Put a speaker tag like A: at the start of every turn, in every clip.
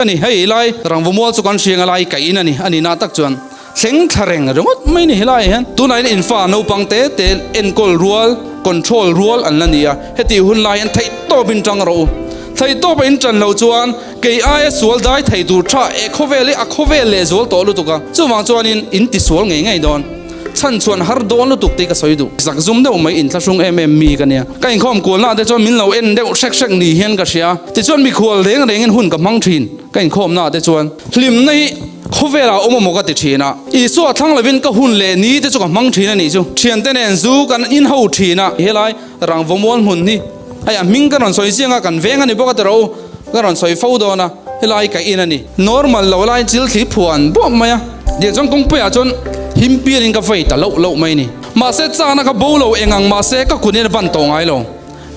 A: A ni, hei lai rangvamual chu kan hriang a lai kaih in a ni, a nihna tak chuan thleng thla reng ringawt mai ni helaiah hian. Tunah hian infa naupang te te enkawl rual, control rual an la ni a, hetih hun lai hian theihtawp in tang rawh u. Theihtawp a in tan loh chuan kei aia sual dai thei tur tha e khawvel hi a khawvel leh zual tawh lutuk a, chuvang chuanin in tisual ngei ngei dawn. Chhan chuan har dawn lutuk tih ka sawi duh. Zak zum deuh mai inthlahrung em em mi ka nia. Ka inkhawm kualnaah te chuan min lo en deuh hrek hrek ni hian ka hria. Tichuan mikhual reng rengin hun ka hmang thin ka inkhawmnaah te chuan. Hlimna hi khawvelah a awm amaw ka ti thin a. Isua thlang lovin ka hun leh ni te chu ka hmang thin a nih chu. Thiante nen zu kan inho thin a. Helai rangvamual hmun hi hei a hming ka rawn sawi chiang a, kan veng a ni bawk a ti rawh u. Ka rawn sawi fo dawn a, helai ka in a ni. Normal lo lai chil thli phuan buap mai a. Tiang chuan kawngpuiah chuan him pialin ka vei ta loh loh mai a ni. Mahse chana ka bo lo eng ang mahse ka kun in a ban tawh ngai lo.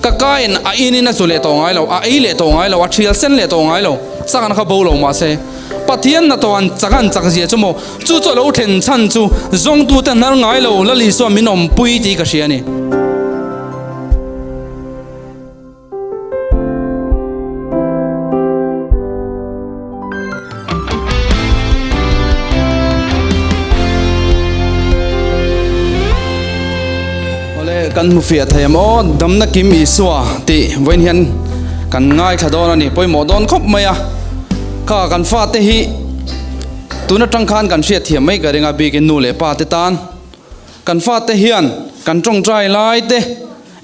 A: Ka kain a in in a zu leh tawh ngai lo, a ei leh tawh ngai lo, a thial sen leh tawh ngai lo. Chana ka bo lo mahse Pathian hnathawh an chak an chak zia chu maw chu chu a lo thlen chhan chu zawngtute hnar ngai lo Lal Isua min awmpui tih ka hria a ni. Awle kan hmu fiah thei em aw damna kim Isua tih vawiin hian kan ngaithla dawn a ni pawimawh dawn khawp mai a kha kan fate hi tun atang khan kan hriat thiam mai ka ring a bikin nu leh pa te tan kan fate hian kan tawngtai lai te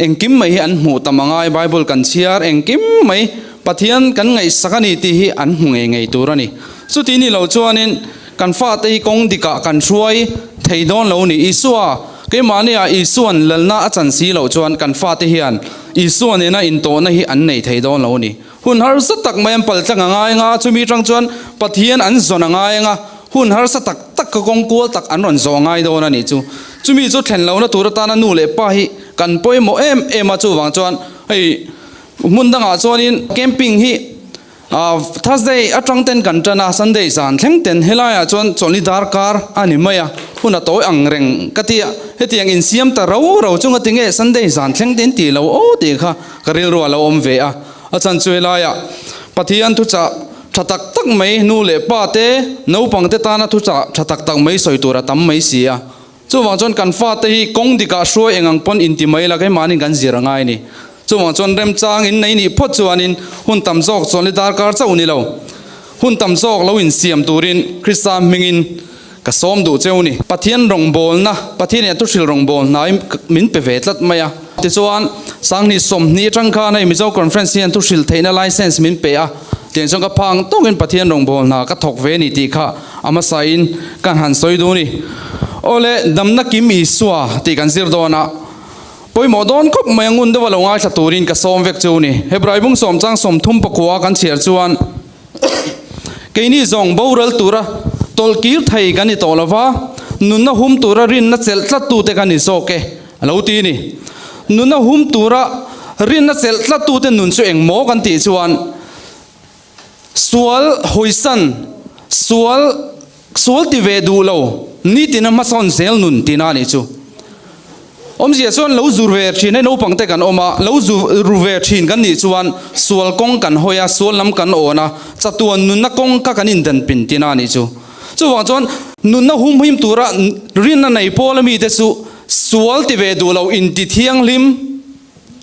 A: Engkim mai hi an hmuh tam a ngai, Bible kan chhiar engkim mai Pathian kan ngaihsak a ni tih hi an hmu ngei ngei tur a ni. Chuti ni lo chuanin kan fate hi kawng dikah kan hruai thei dawn lo ni. Isua, keimahniah Isua'n lalna a chan si loh chuan kan fate hian Isua nena intawhna hi an nei thei dawn lo ni. Hun harsa tak mai an paltlang a ngai anga, chumi atang chuan Pathian an zawn a ngai anga, hun harsa tak tak ka kawng kual tak an rawn zawh ngai dawn a nih chu. Chumi chu thlen lohna tur atana nu leh pa hi kan pawimawh em em a, chuvang chuan hei hmun dangah chuanin camping hi Thursday atang ten kan tan a, Sunday zan thleng ten helaiah chuan chawlhni darkar a ni mai a, hun a tawi ang reng ka ti a, hetiang insiam ta ro ro chunga tinge Sunday zan thleng ten tih lo aw tih kha ka rilru a lo awm ve a, a chhan chu helaiah Pathian thuchah tha tak tak mai nu leh pa te naupang te tana thuchah tha tak tak mai sawi tur a tam mai si a. Chuvang chuan kan fate hi kawng dikah hruai eng ang pawn inti mai la keimahni kan zir a ngai a ni. Chuvang chuan remchang in nei nih phawt chuanin hun tam zawk chuan li darkar chauh ni lo. Hun tam zawk lo insiam turin Krista hmingin ka sawm duh cheu ni. Pathian rawngbawlna, Pathian in a thuhril rawngbawlna hi min pe ve tlat mai a. Tichuan Sanghnih 20 atang khan hei Mizo Conference hian thuhril theihna license min pe a. Tiang chuan ka phang tawkin Pathian rawngbawlna ka thawk ve ni tih kha A hmasain kan han sawi duh ni. Awle, damna kim Isua tih kan zir dawn a, pawimawh dawn khawp mai a ngun deuh a lo ngaithla turin ka sawm vek chu ni. Hebrai bung sawm chang 30 pakua kan chhiar chuan, Keini zawng boral tura tawlh kir thei kan ni tawh lo va, nunna hum tura rinna chelh tlattute kan ni zawk e, a lo ti ni. Nunna hum tura rinna chelh tlattute nun chu engmaw kan tih chuan, Sual hawisan, sual sual ti ve duh lo, nitin a hmasawn zel nun tihna a nih chu. Awmzia chuan lo zu ve thin hei naupang te kan awm a, lo zu ru ve thin kan nih chuan sual kawng kan hawi a, sual lam kan awn a, chatuan nunna kawng kha kan indanpin tihna a nih chu. Chuvang chuan nunna humhim tura rinna nei pawl a mite chu sual ti ve duh lo inti thianghlim,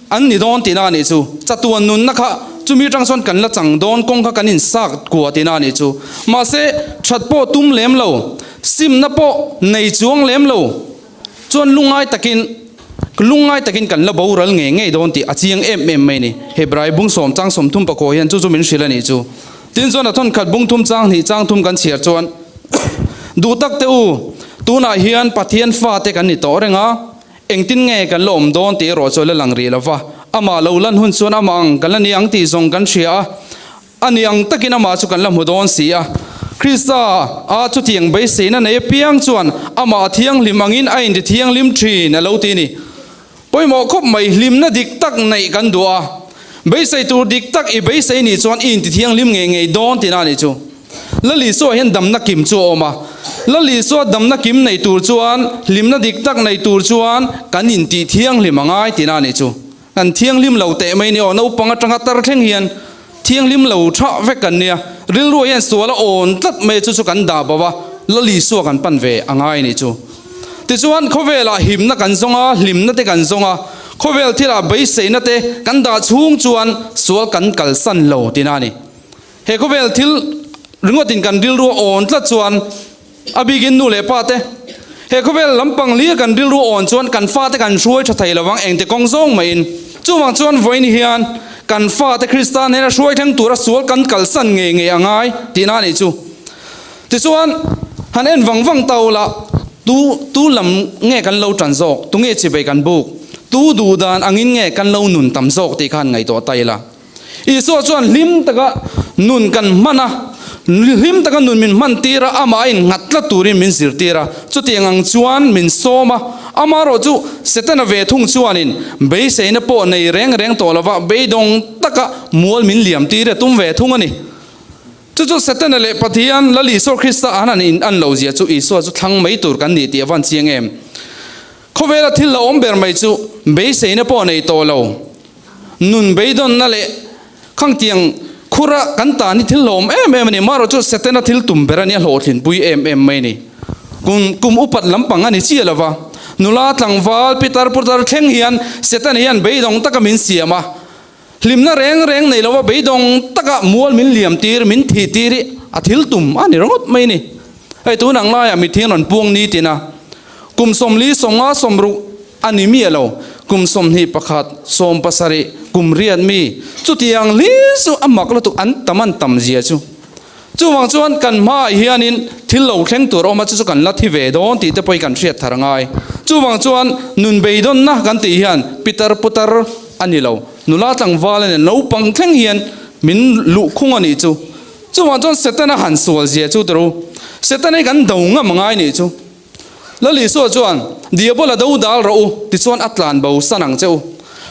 A: An ni dawn tihna a nih chu. Chatuan nunna kha chumi atang chuan kan la chang dawn kawng kha kan insak kua tihna a nih chu. Mahse, that pawh tum lem lo, simna pawh nei chuang lem lo chuan lungngai takin lungngai takin kan la boral ngei ngei dawn tih a chiang em em mai a ni. Hebrai bung sawm chang 30 pakua hian chu chu min hrilh a nih chu. Tin chuan a thawn khat bung thum chang hnih chang thum kan chhiar chuan duh tak te u, tunah hian Pathian fate kan ni tawh reng a, Engtin nge kan la awm dawn tih erawh chu a la lang rih lo va, amah lo lan hun chuan amah ang kan la ni ang tih zawng kan hria a, a ni ang takin amah chu kan la hmu dawn si a. Krista a chutiang beiseina nei apiang chuan amah a thianghlim angin a inti thianghlim thin a lo ti ni. Pawimawh khawp mai hlimna dik tak neih kan duh a, beisei tur dik tak i beisei nih chuan i inti thianghlim ngei ngei dawn tihna a nih chu. Lal Isua hian damna kim chu a awm a. Lal Isua damna kim nei tur chuan, hlimna dik tak nei tur chuan kan intih thianghlim a ngai tihna a nih chu. Kan thianghlim lo teh mai ni aw, naupang atanga tar thleng hian thianghlim lo thah vek kan nia. Rilru hian sual a awn tlat mai a, chu chu kan dah bo a, Lal Isua kan pan ve a ngai a nih chu. Tichuan, khawvelah himna kan zawng a, hlimna te kan zawng a, khawvel thilah beiseina te kan dah chhung chuan sual kan kalsan lo tihna a ni. He khawvel thil ringawtin kan rilru a awn tlat chuan a bikin nu leh pa te he khawvel lampang hlir kan rilru a awn chuan kan fate kan hruai tha thei lovang engte kawng zawng maiin. Chuvang chuan vawiin hian kan fate Krista hnena hruai thleng tura sual kan kalsan ngei ngei a ngai tihna a nih chu. Tichuan, han en vang vang ta ula, tu tu lam nge kan lo tan zawk, tunge chibei kan buk, tu duh dan angin nge kan lo nun tam zawk tih kha han ngaihtuah ta ila. Isua chuan hlim taka nun kan hman a, hlim taka nun min hman tir a, amah a innghat tlat turin min zirtir a, chutiang ang chuan min sawm a. Amaherawh chu Setana ve thung chuanin beiseina pawh nei reng reng tawh lova beidawng taka mual min liam tir a tum ve thung a ni. Chu chu Setana leh Pathian Lal Isua Krista an han in an lo zia chu Isua chu thlang mai tur kan ni tih a van chiang em? Khawvela thil la awm ber mai chu beiseina pawh nei tawh lo. Nun beidawnna leh khangtiang khura kan tan hi thil hlawm em em a ni. Marawh chu Setana thil tum ber a nia hlawhtlinpui em em mai a ni. Kum kum upat lampang a ni chiah lo va. Nula tlangval pitar putar thleng hian Setana hian beidawng taka min siam a. Hlimna reng reng nei lova beidawng taka mual min liam tir, min thih tir hi a thil tum a ni ringawt mai a ni. Hei tun ang laiah mithiang rawn puang ni tin a, kum 40, 50, 60 a ni miah lo, kum 21, 70, kum riat mi, chutiang hlir chu a mak lutuk an tam an tam zia chu. Chuvang chuan kan hmaah hianin thil lo thleng tur a awm a, chu chu kan la thi ve dawn tih te pawh hi kan hriat thar a ngai. Chuvang chuan nun beidawnna kan tih hian pitar putar a ni lo, nula tlangval a nen naupang thleng hian min luhkhung a nih chu. Chuvang chuan Setana han sual zia chu tawrh u, Setana hi kan do ngam a ngai nih chu. Lal Isua chuan, Diabola do dal rawh u, tichuan a tlan bo san ang che u.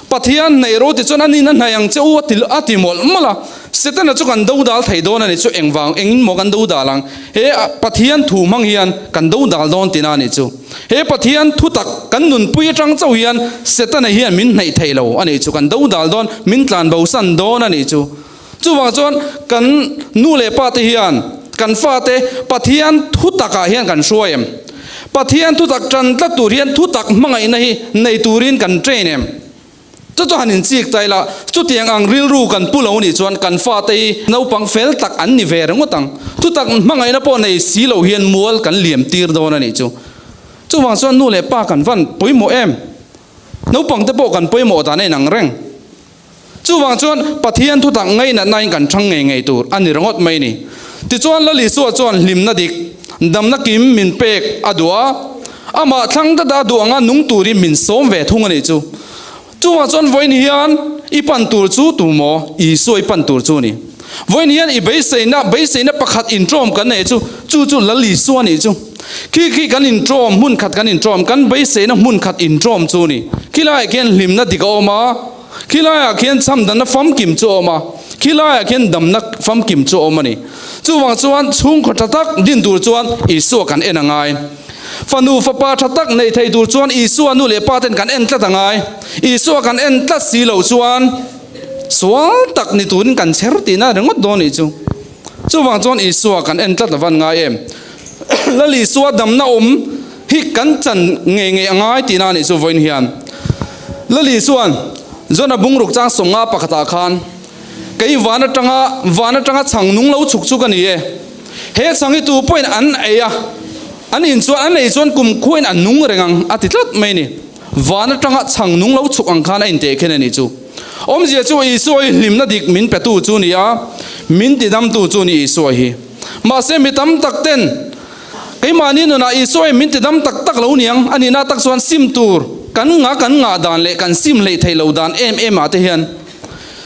A: Pathian hnaih rawh u, tichuan a nin a hnaih ang che u, a ti a ti mawlh mawlh a. Setana chu kan do dal thei dawn a ni chu, engvang engin maw kan do dal ang? He Pathian thu hmang hian kan do dal dawn tina a ni chu. He Pathian thu tak kan nunpui atang chauh hian Setana hian min hnaih thei lo a ni chu, kan do dal dawn, min tlan bo san dawn a ni chu. Chuvang chuan kan nu leh pa te hian kan fate Pathian thu takah hian kan hruai em? Pathian thu tak tan tlat tur hian thu tak hmangaihna hi nei turin kan train em? Chu chu han inchik ta ila, chutiang ang rilru kan pu lo nih chuan kan fate hi naupang fel tak an ni ve ringawt ang. Thu tak hmangaihna pawh nei si lo hian mual kan liam tir dawn a nih chu. Chuvang chuan nu leh pa kan van pawimawh em? Naupang te pawh kan pawimawh dan a inang reng. Chuvang chuan Pathian thutak ngainatnain kan chhang ngei ngei tur a ni ringawt mai ni. Tichuan Lal Isua chuan hlimna dik, damna kim min pek a duh a, amah thlang tata a duh anga nung turin min sawm ve thung a nih chu. Chuvang chuan vawiin hian i pan tur chu tu maw? Isua i pan tur chu a ni. Vawiin hian i beiseina, beiseina pakhat inṭawm kan nei chu, chu chu Lal Isua a nih chu. Khi khi kan inṭawm, hmun khat kan inṭawm, kan beiseina hmun khat inṭawm chu a ni. Khilaiah khian hlimna dik a awm a. Khi laiah khian chhamdanna famkim chu a awm a, khi laiah khian damna famkim chu a awm a ni. Chuvang chuan chhungkaw tha tak din tur chuan Isua kan en a ngai. Fanu fapa tha tak nei thei tur chuan Isua nu leh pa ten kan en tlat a ngai. Isua kan en tlat si lo chuan sual tak ni turin kan chher tihna ringawt dawn nih chu. Chuvang chuan Isua kan en tlat a van ngai em. Lal Isua damna awm hi kan chan ngei ngei a ngai tihna a nih chu vawiin hian. Lal Isua'n Jona bungruk chang 50 pakhatah khan, Kei van atanga van atanga chhang nung lo chhuk chu ka ni e. He chhang hi tu pawhin an ei a, an in chuan an ei chuan kum khuain an nung reng ang a ti tlat mai a ni. Van atanga chhang nung lo chhuk ang khan a inteh khen a nih chu. Awmzia chu Isua hi hlimna dik min petu chu ni a, min tidamtu chu ni Isua hi. Mahse mi tam tak ten keimahni nunah Isua hi min tidam tak tak lo niang a nihna tak chuan sim tur kan nga kan ngah dan leh kan sim hleih theih lo dan em em ah te hian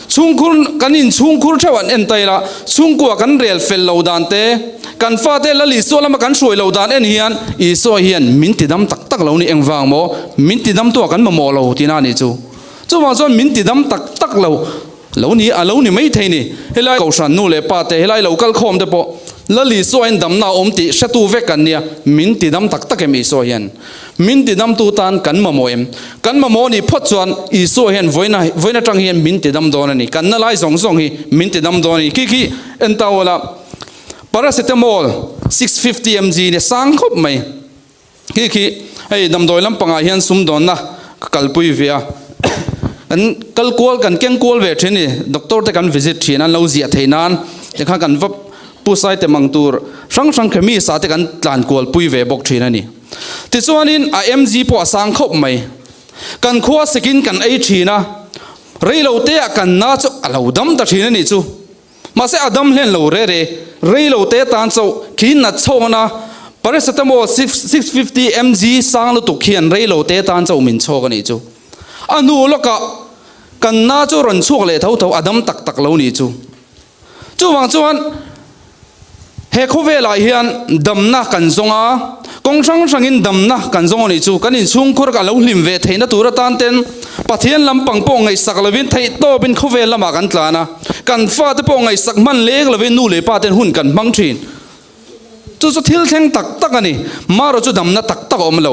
A: chhungkhur kan in chhungkhur theuh an en ta ila chhungkua kan rel fel lo dan te kan fate Lal Isua lama kan hruai lo dan en hian Isua hian min tidam tak tak lo ni engvang maw min tidam tu ah kan mamawh lo tihna a nih chu. Chuvang chuan min tidam tak tak lo lo ni a lo ni mai thei ni. Helai Kohhran nu leh pa te helai lo kal khawm te pawh Lal Isua in damna a awm tih hretu vek kan nia, min tidam tak tak em Isua hian? Min tidamtu tan kan mamawh em? Kan mamawh nih phawt chuan Isua hian vawiin vawiin atang hian min tidam dawn a ni. Kan na lai zawng zawng hi min tidam dawn a ni. Khi khi en ta ula. Paracetamol 650 mg nia sang khawp mai. Khi khi hei damdawi lampangah hian sumdawnna ka kalpui ve a, kan kal kual kan keng kual ve thin ni, doctor te kan visit thin a an lo ziah theih nan tikhan kan va pusai te mang tur hrang hrang chemist ah te kan tlan kual pui ve bawk thin a ni. Tichuanin a mg pawh a sang khawp mai. Kan khua sekin kan ei thin a, reilo te ah kan na chu a lo dam ta thin a nih chu. Mahse a dam hlen lo re re, rei lo te tan chauh khi nat chhawk a, paracetamol 650 mg sang lutuk hian rei lo te tan chauh min chhawk a nih chu. A hnu lawkah kan na chu rawn chhuak leh tho tho a dam tak tak lo nih chu. Chuvang chuan he khawvelah hian damna kan zawng a, kawng hrang hrangin damna kan zawng a nih chu. Kan inchhungkhur a lo hlim ve theihna tur atan ten Pathian lampang pawh ngaihsak lovin theihtawpin khawvel lamah kan tlan a, kan fate pawh ngaihsak hman leng lovin nu leh pa ten hun kan hmang thin. Chu chu thil thleng tak tak a ni. Marawh chu damna tak tak a awm lo.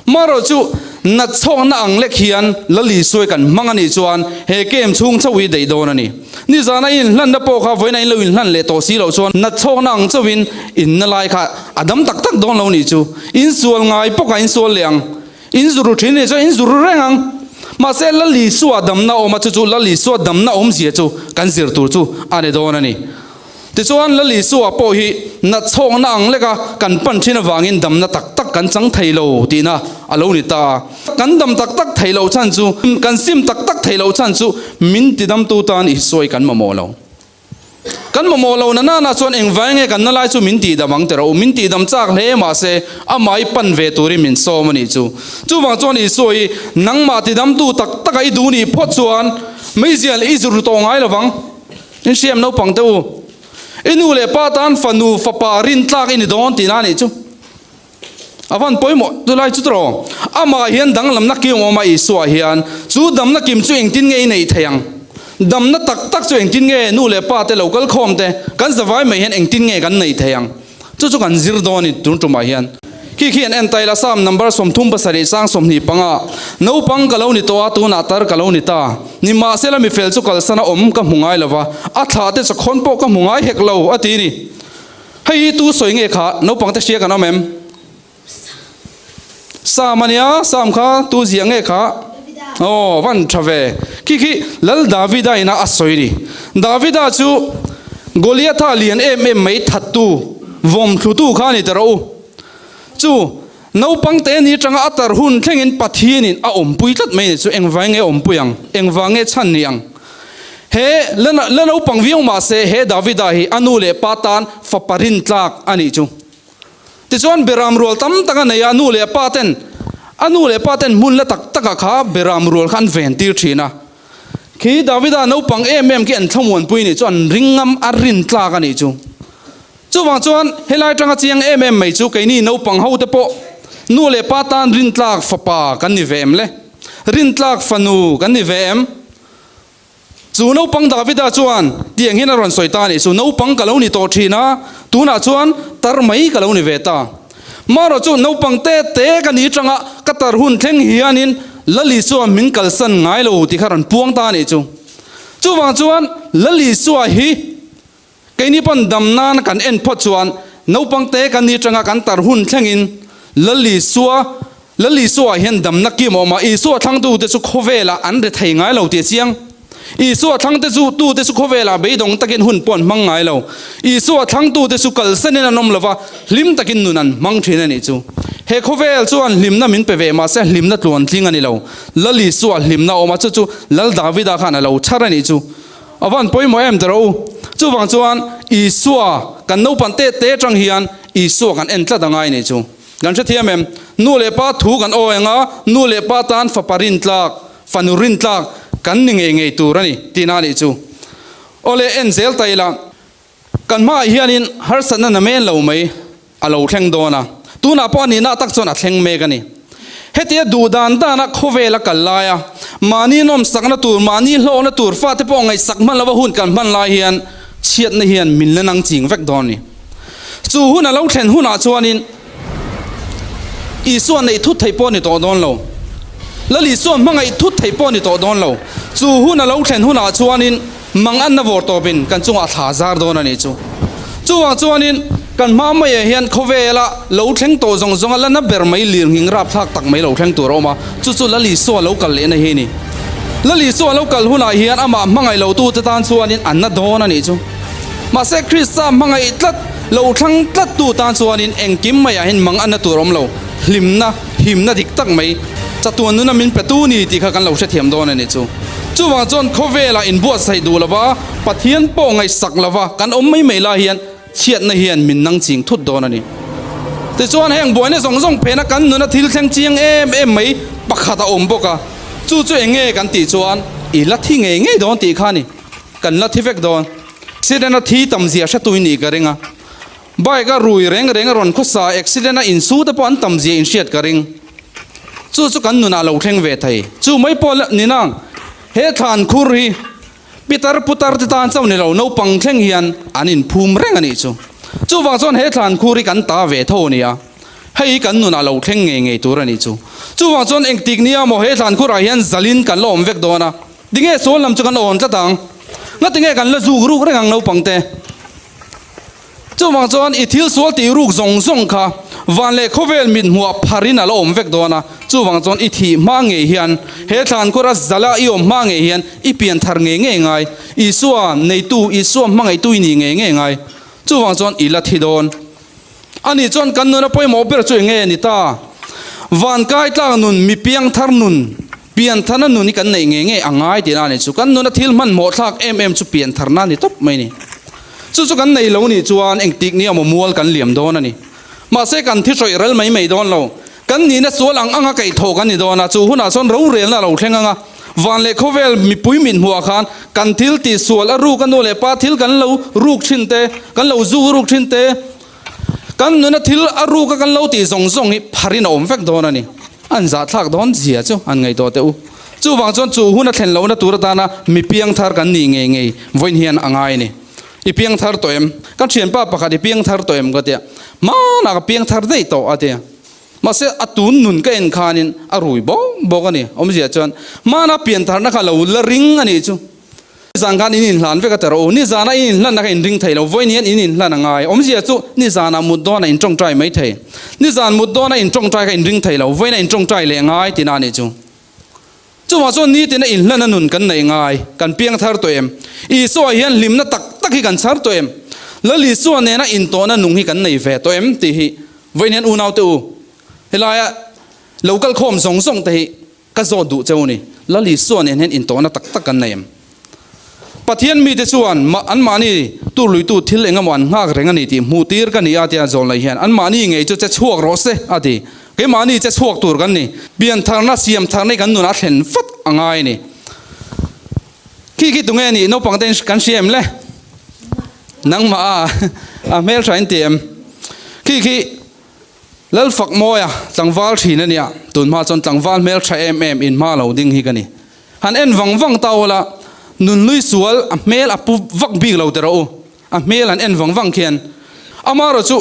A: Marawh chu nat chhawkna ang lek hian Lali sawi kan hmang a nih chuan he game chhung chauh hi daih dawn a ni. Nizana i inhlanna pawh kha vawiin a in lo inhlan leh tawh si loh chuan nat chhawkna ang chauhin inna lai kha a dam tak tak dawn lo nih chu. Insual ngai pawk a insual leh ang. In zuru thin nih chuan in zuru reng ang. Mahse Lal Isua damna awm a, chu chu Lal Isua damna awmzia chu kan zir tur chu a ni dawn a ni. Tichuan Lal Isua pawh hi natchhawkna ang leka kan pan thin avangin damna tak tak kan chang thei lo tihna a lo ni ta a. Kan dam tak tak theih loh chhan chu, kan sim tak tak theih loh chhan chu min tidamtu tan Isua hi kan mamawh lo. Kan mamawh lo na nana chuan engvai nge kan na lai chu min tihdam ang teh rawh u, min tihdam chak hle mahse amah i pan ve turin min sawm a nih chu. Chuvang chuan Isua hi nangmah tidamtu tak taka i duh nih phawt chuan meizial i zir tawh ngai lovang. In hriam naupang teh u, i nu leh pa tan fanu fapa rintlak i ni dawn tihna a nih chu. A van pawimawh chu lai chu tawh. Amah hian danglamna kim a awm a, Isua hian chu damna kim chu engtin nge i neih theih ang? Damna tak tak chu engtin nge nu leh pa te lo kal khawm te kan zavai mai hian engtin nge kan neih theih ang? Chu chu kan zir dawn i tun tumah hian. Khi khi an en tail a, Psalm number 37 sang 25, Naupang ka lo ni tawh a, tunah tar ka lo ni ta. Nimahsela mifel chu kalsan a awm ka hmu ngai lova, a thlah te chawkhawn pawh ka hmu ngai hek lo, a ti ni. Hei hi tu sawi nge kha naupang te hria kan awm em? Sam ania, Sam kha tu ziah nge kha? Aw, van tha ve. Khi khi Lal Davida ina a sawi ni. Davida chu Goliatha lian em em mai thattu, vawm thlutu kha a ni ta rawh u. Chu naupang te ni atanga a tar hun thlengin Pathianin a awmpui tlat mai ni chu engvai nge awmpui ang? Engvang nge chhan ni ang? He la la naupang viau mah se he Davida hi a nu leh pa tan fapa rintlak a nih chu. Tichuan beram rual tam tak a nei a, nu leh pa ten a nu leh pa ten hmun la tak takah kha beram rual kha an ven tir thin a. Khi Davida naupang em em khi an thlamuanpui nih chu an ring ngam a rintlak a nih chu. Chuvang chuan helai tanga chiang em em mai chu keini naupang ho te pawh nu leh pa tan rintlak fapa kan ni ve em le? Rintlak fanu kan ni ve em? Chu naupang Davida chuan tiang hian a rawn sawi ta a nih chu, Naupang ka lo ni tawh thin a, tunah chuan tar mai ka lo ni ve ta. Marawh chu naupang te te ka ni tanga ka tar hun thleng hianin Lal Isua min kalsan ngai lo tih kha rawn puang ta a nih chu. Chuvang chuan Lal Isua hi Keini pawn dam nan kan en phawt chuan naupang te kan ni tanga kan tar hun thlengin Lal Isua Lal Isua hian damna kim a awm a, Isua thlangtu te chu khawvelah an ri thei ngai lo tih a chiang. Isua thlangte chu tu te chu khawvelah beidawng takin hun pawh an hmang ngai lo. Isua thlangtu te chu kalsanin an awm lova, hlim takin nun an hmang thin a nih chu. He khawvel chuan hlimna min pe ve mahse hlimna tluantling a ni lo. Lal Isua hlimna a awm a, chu chu Lal Davida khan a lo chhar a nih chu. A van pawimawh em tawh rawh u. Chuvang chuan Isua kan naupan te te atang hian Isua kan en tlat angai nih chu. Kan hrethiam em? Nu leh pa thu kan awi anga nu leh pa tan fapa rintlak, fanu rintlak kan ni ngei ngei tur a ni tihna nih chu. Awle en zel ta ila. Kan hmaah hianin harsatna na men lo mai a lo thleng dawn a, tunah pawh a nihna tak chuan a thleng mek a ni. Hetia duh dan dana khawvel a kal laia mahni nawmsakna tur, mahni hlawhna tur fate pawh ngaihsak hman lova hun kan hman lai hian chhiatna hian min la nang ching vek dawn a ni. Chu hun a lo thlen hunah chuanin Isua neih thut theih pawh a ni tawh dawn lo. Lal Isua hmangaih thut theih pawh a ni tawh dawn lo. Chu hun a lo thlen hunah chuanin Mang anna vawr tawpin kan chungah thla zar dawn a nih chu. Chuvang chuanin kan hma maiah hian khawvela lo thleng tawh zawng zawnga la na ber mai lirnghing rapthlak tak mai lo thleng tur a awm a, chu chu Lal Isua lo kal lehna hi a ni. Lal Isua lo kal hunah hian amah hmangaih lotute tan chuanin an na dawn a nih chu. Mahse Krista hmangaih tlat lo thlang tlattu tan chuanin engkim maiah hian mang a na tur a awm lo, hlimna, himna dik tak mai chatuan nuna min petu ni tih kha kan lo hrethiam dawn a nih chu. Chuvang chuan khawvelah inbuatsaih duh lova, Pathian pawh ngaihsak lova kan awm mai mai lai hian chhiatna hian min nang ching thut dawn a ni. Tichuan heng buaina zawng zawng phena kan nuna thil thleng chiang em em mai pakhat a awm bawk a, chu chu eng nge kan tih chuan i la thi ngei ngei dawn tih kha a ni. Kan la thi vek dawn. Accident a thi tam zia hretu i nih ka ring a. Bike a rui reng reng a rawn khawsa accident a insu te pawh an tam zia inhriat ka ring. Chu chu kan nunah lo thleng ve thei. Chu mai pawh ni nang he thlan khur hi Pitar putar te tan chauh ni lo naupang thleng hian an inphum reng a nih chu. Chuvang chuan he thlan khur hi kan ta ve tho a ni a, hei hi kan nunah lo thleng ngei ngei tur a nih chu. Chuvang chuan engtik nia maw he thlan khurah hian zalin kan la awm vek dawn a, tinge sawn lam chu kan awn tlat ang? Ngatinge kan la zuk ruk reng ang naupang te? Chuvang chuan i thil sual tih ruk zawng zawng kha van leh khawvel mit hmuah pharin a la awm vek dawn a, chuvang chuan i thih hma ngei hian he thlan kawra zala i awm hma ngei hian i pian thar ngei ngei ngai, Isua neitu, Isua hmangaihtu i nih ngei ngei ngai. Chuvang chuan i la thi dawn. Ani chuan kan nuna pawimawh ber chu eng nge ni ta? Van kai tlak nun, mi piang thar nun, pian tharna nun hi kan neih ngei ngei a ngai tihna a ni chu. Kan nuna thil hmanhmawh thlak em em chu pian tharna a ni tawp mai ni. Chu chu kan nei lo nih chuan engtik nia maw mual kan liam dawn a ni. Mahse kan thi hrawih ral mai mai dawn lo. Kan nihna sual ang anga kaihthawh kan ni dawn a, chu hunah chuan rorelna a lo thleng ang a. Van leh khawvel mipui min hmuhah khan kan thil tih sual a ruk a nu leh pa thil kan lo ruk thin te, kan lo zuk ruk thin te, kan nuna thil a ruk a kan lo tih zawng zawng hi pharin a awm vek dawn a ni. An zahthlak dawn zia chu an ngaihtuah teh u. Chuvang chuan chu hun a thlen lohna tur atana mi piangthar kan nih ngei ngei vawiin hian a ngai a ni. I piangthar tawh em? Ka thianpa pakhat i piangthar tawh em ka tia. Hmanah ka piangthar daih tawh a tia. Mahse a tun nun ka en khanin a rui bawk bawk a ni. Awmzia chuan hmana piantharna kha lo la ring a nih chu. Nizan khan in inhlan vek a ti rawh u. Nizana in inhlanna kha in ring thei lo. Vawiin hian in inhlan a ngai. Awmzia chu nizanah mut dawnah in tawngtai mai thei. Nizan mut dawnah in tawngtai kha in ring thei lo. Vawiinah in tawngtai leh ngai tihna a nih chu. Chuvang chuan nitina inhlanna nun kan neih ngai. Kan piang thar tawh em? Isua hian hlimna tak tak hi kan chhar tawh em? Lal Isua nena intawhna nung hi kan nei ve tawh em? tih hi vawiin hian unaute u, helaia lo kal khawm zawng zawng te hi Ka zawt duh cheu ni, Lal Isua nen hian intawhna tak tak kan nei em? Pathian mite chuan anmahni turluitu thil eng emaw an nghak reng a ni tih hmuh tir ka ni a tia zawl nei hian anmahni ngei chu che chhuak rawh se a ti. Keimahni che chhuak tur kan ni. Piantharna, siamtharna hi kan nunah a thlen vat a ngai a ni. Khi khi tunge nih naupang te kan hria em le? Nangmah a a hmeltha in ti em? Khi khi Lalfakmawia tlangval thin a nia, tunhma chuan tlangval hmel tha em em in hma lo ding hi ka ni. Han en vang vang ta ula, nunhlui sual a hmel a pu vak bik lo teh rawh u, a hmel han en vang vang khian. Amaherawh chu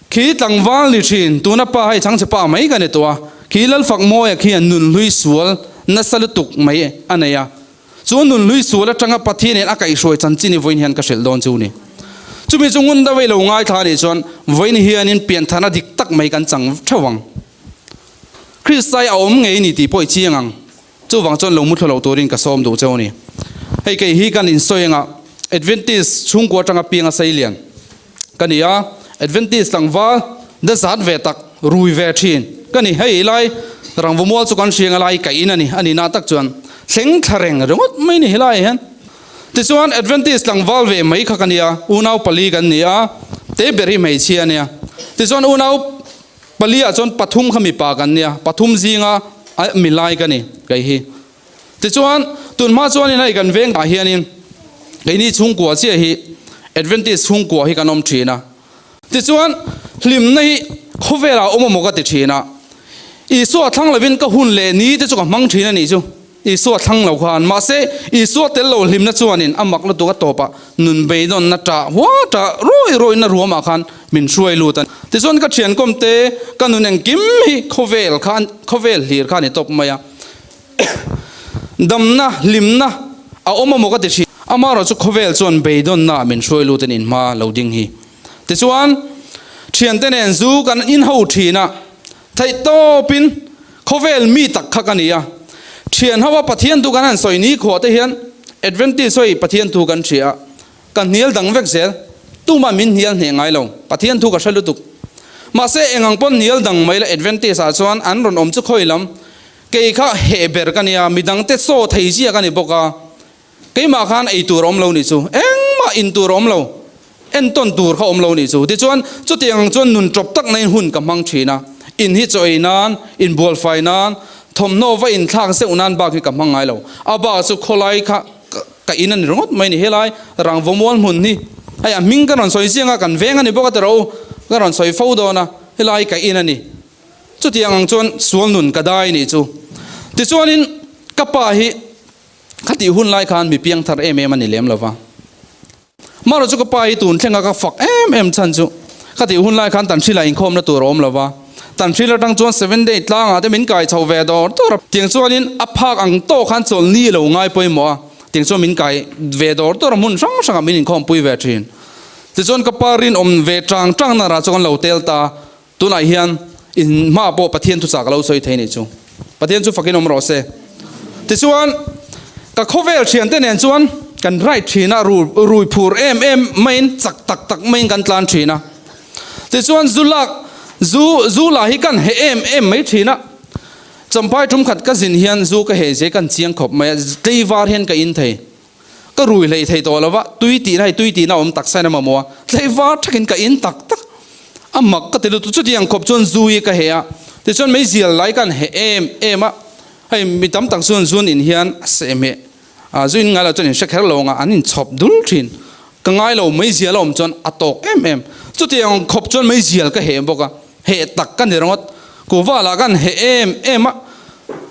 A: khi tlangval ni thin, tuna pa hei chhangchhe pa mai ka ni tawh a, khi Lalfakmawia khian nunhlui sual nasa lutuk mai a nei a. Chu nunhlui sual atanga Pathianin a kaihhruai chanchin hi vawiin hian ka hrilh dawn chu ni. Chumi chu ngun deuh i lo ngaithla anih chuan vawiin hianin piantharna dik tak mai kan chang theuh ang. Krista hi a awm ngei ni tih pawh i chiang ang. Chuvang chuan lo muthlu loh turin ka sawm duh cheu ni. Hei kei hi kan insawi anga Adventist chhungkua atanga piang a sei lian ka ni a, Adventist tlangval da zat ve tak rui ve thin ka ni. Hei lai rangvamual chu kan hriang a lai kaih in a ni, a nihna tak chuan thleng thla reng ringawt mai ni helaiah hian. Tichuan Adventist tlangval ve mai kha ka nia, unau pali kan ni a, te ber hi hmeichhia a nia. Tichuan unau pali ah chuan pathum kha mipa kan nia, pathum zinga milai ka ni kei hi. Tichuan, tunhma chuanin hei kan vengah hianin keini chhungkua chiah hi Adventist chhungkua hi kan awm thin a. Tichuan, hlimna hi khawvelah a awm amaw ka ti thin a. Isua thlang lovin ka hun leh ni te chu ka hmang thin a nih chu. Isua thlang lo khan. Mahse, Isua tel lo hlimna chuanin a mak lutuk a tawpah nun beidawnna ṭah hua ṭah rawi rawina ruamah khan min hruai lut a. Tichuan, ka thiankawm te, ka nun engkim hi khawvel khan, khawvel hlir kha a ni tawp mai a. Damna, hlimna a awm amaw ka ti thin. Amaherawh chu khawvel chuan beidawnna min hruai lutin in hma lo ding hi. Tichuan, thiante nen zu kan inho thin a, theihtawpin khawvel mi tak kha ka ni a. Thian ho a Pathian thu kan han sawi ni khuah te hian Adventist hawi Pathian thu kan hria a, ka hnial dang vek zel. Tumah min hnial hneh ngai lo, Pathian thu ka hre lutuk. Mahse, eng ang pawn hnial dang mai la Adventist ah chuan an rawn awm chu khawi lam, kei kha heh ber ka nia, midangte chaw thei zia ka ni bawk a. Keimah khan ei tur a awm lo nih chu, engmah in tur a awm lo, entawn tur kha awm lo nih chu. Tichuan, chutiang ang chuan nun tawp tak naiin hun ka hmang thin a, in hi chaw ei nan, inbualfai nan, thawmhnaw va inthlak zeuh nan bak hi ka hmang ngai lo. A bak chu khawlai kha ka in a ni ringawt mai ni, helai rangvamual hmun hi hei a hming ka rawn sawi chiang a, kan veng a ni bawk a tiraw u, ka rawn sawi fo dawn a, helai ka in a ni. Chutiang ang chuan sual nun ka dai nih chu. Tichuanin ka pa hi. Khatih hun lai khan mi piang thar em em a ni lem lo va. Marawh chu ka pa hi tun thlenga ka fak em em chhan chu khatih hun lai khan Tanhrila inkhawmna tur a awm lo va. Tanhril atang chuan Seven Day tlangah te min kai chho ve dawr dawr a. Tiang chuanin a phak ang tawk khan chawlhni lo ngai pawimawh a. Tiang chuan min kai ve dawr dawr a, hmun hrang hrangah min inkhawmpui ve thin. Tichuan ka pa rinawm ve tang tang na rah chu kan lo tel ta. Tunah hian in hmaah pawh Pathian thuchah ka lo sawi thei nih chu. Pathian chu fakin awm rawh se. Tichuan, ka khawvel thiante nen chuan kan ride thin a, rui phur em em maiin chak tak tak maiin kan tlan thin a. Tichuan, zu lak, zu, zu lah hi kan heh em em mai thin a. Champhai tum khat ka zin hian zu ka heh zia kan chiang khawp mai a, tleivar hian ka in thei. Ka rui hlei thei tawh lo va, tui tihna hei tui tihna a awm tak sain a mamawh a, tlei var thakin ka in tak tak a mak ka ti lutuk chutiang khawp chuan zu hi ka heh a, tichuan meizial lai ka han heh em em a, hei mi tam tak chuan zun in hian a seh hmeh a, zu in ngai lo chuan in hre kher lo ang a, an inchhawp dul thin, ka ngai lo meizial a awm chuan a tawk em em, chutiang khawp chuan meizial ka heh bawk a, heh tak ka ni ringawt, kuhva lah ka han heh em em a,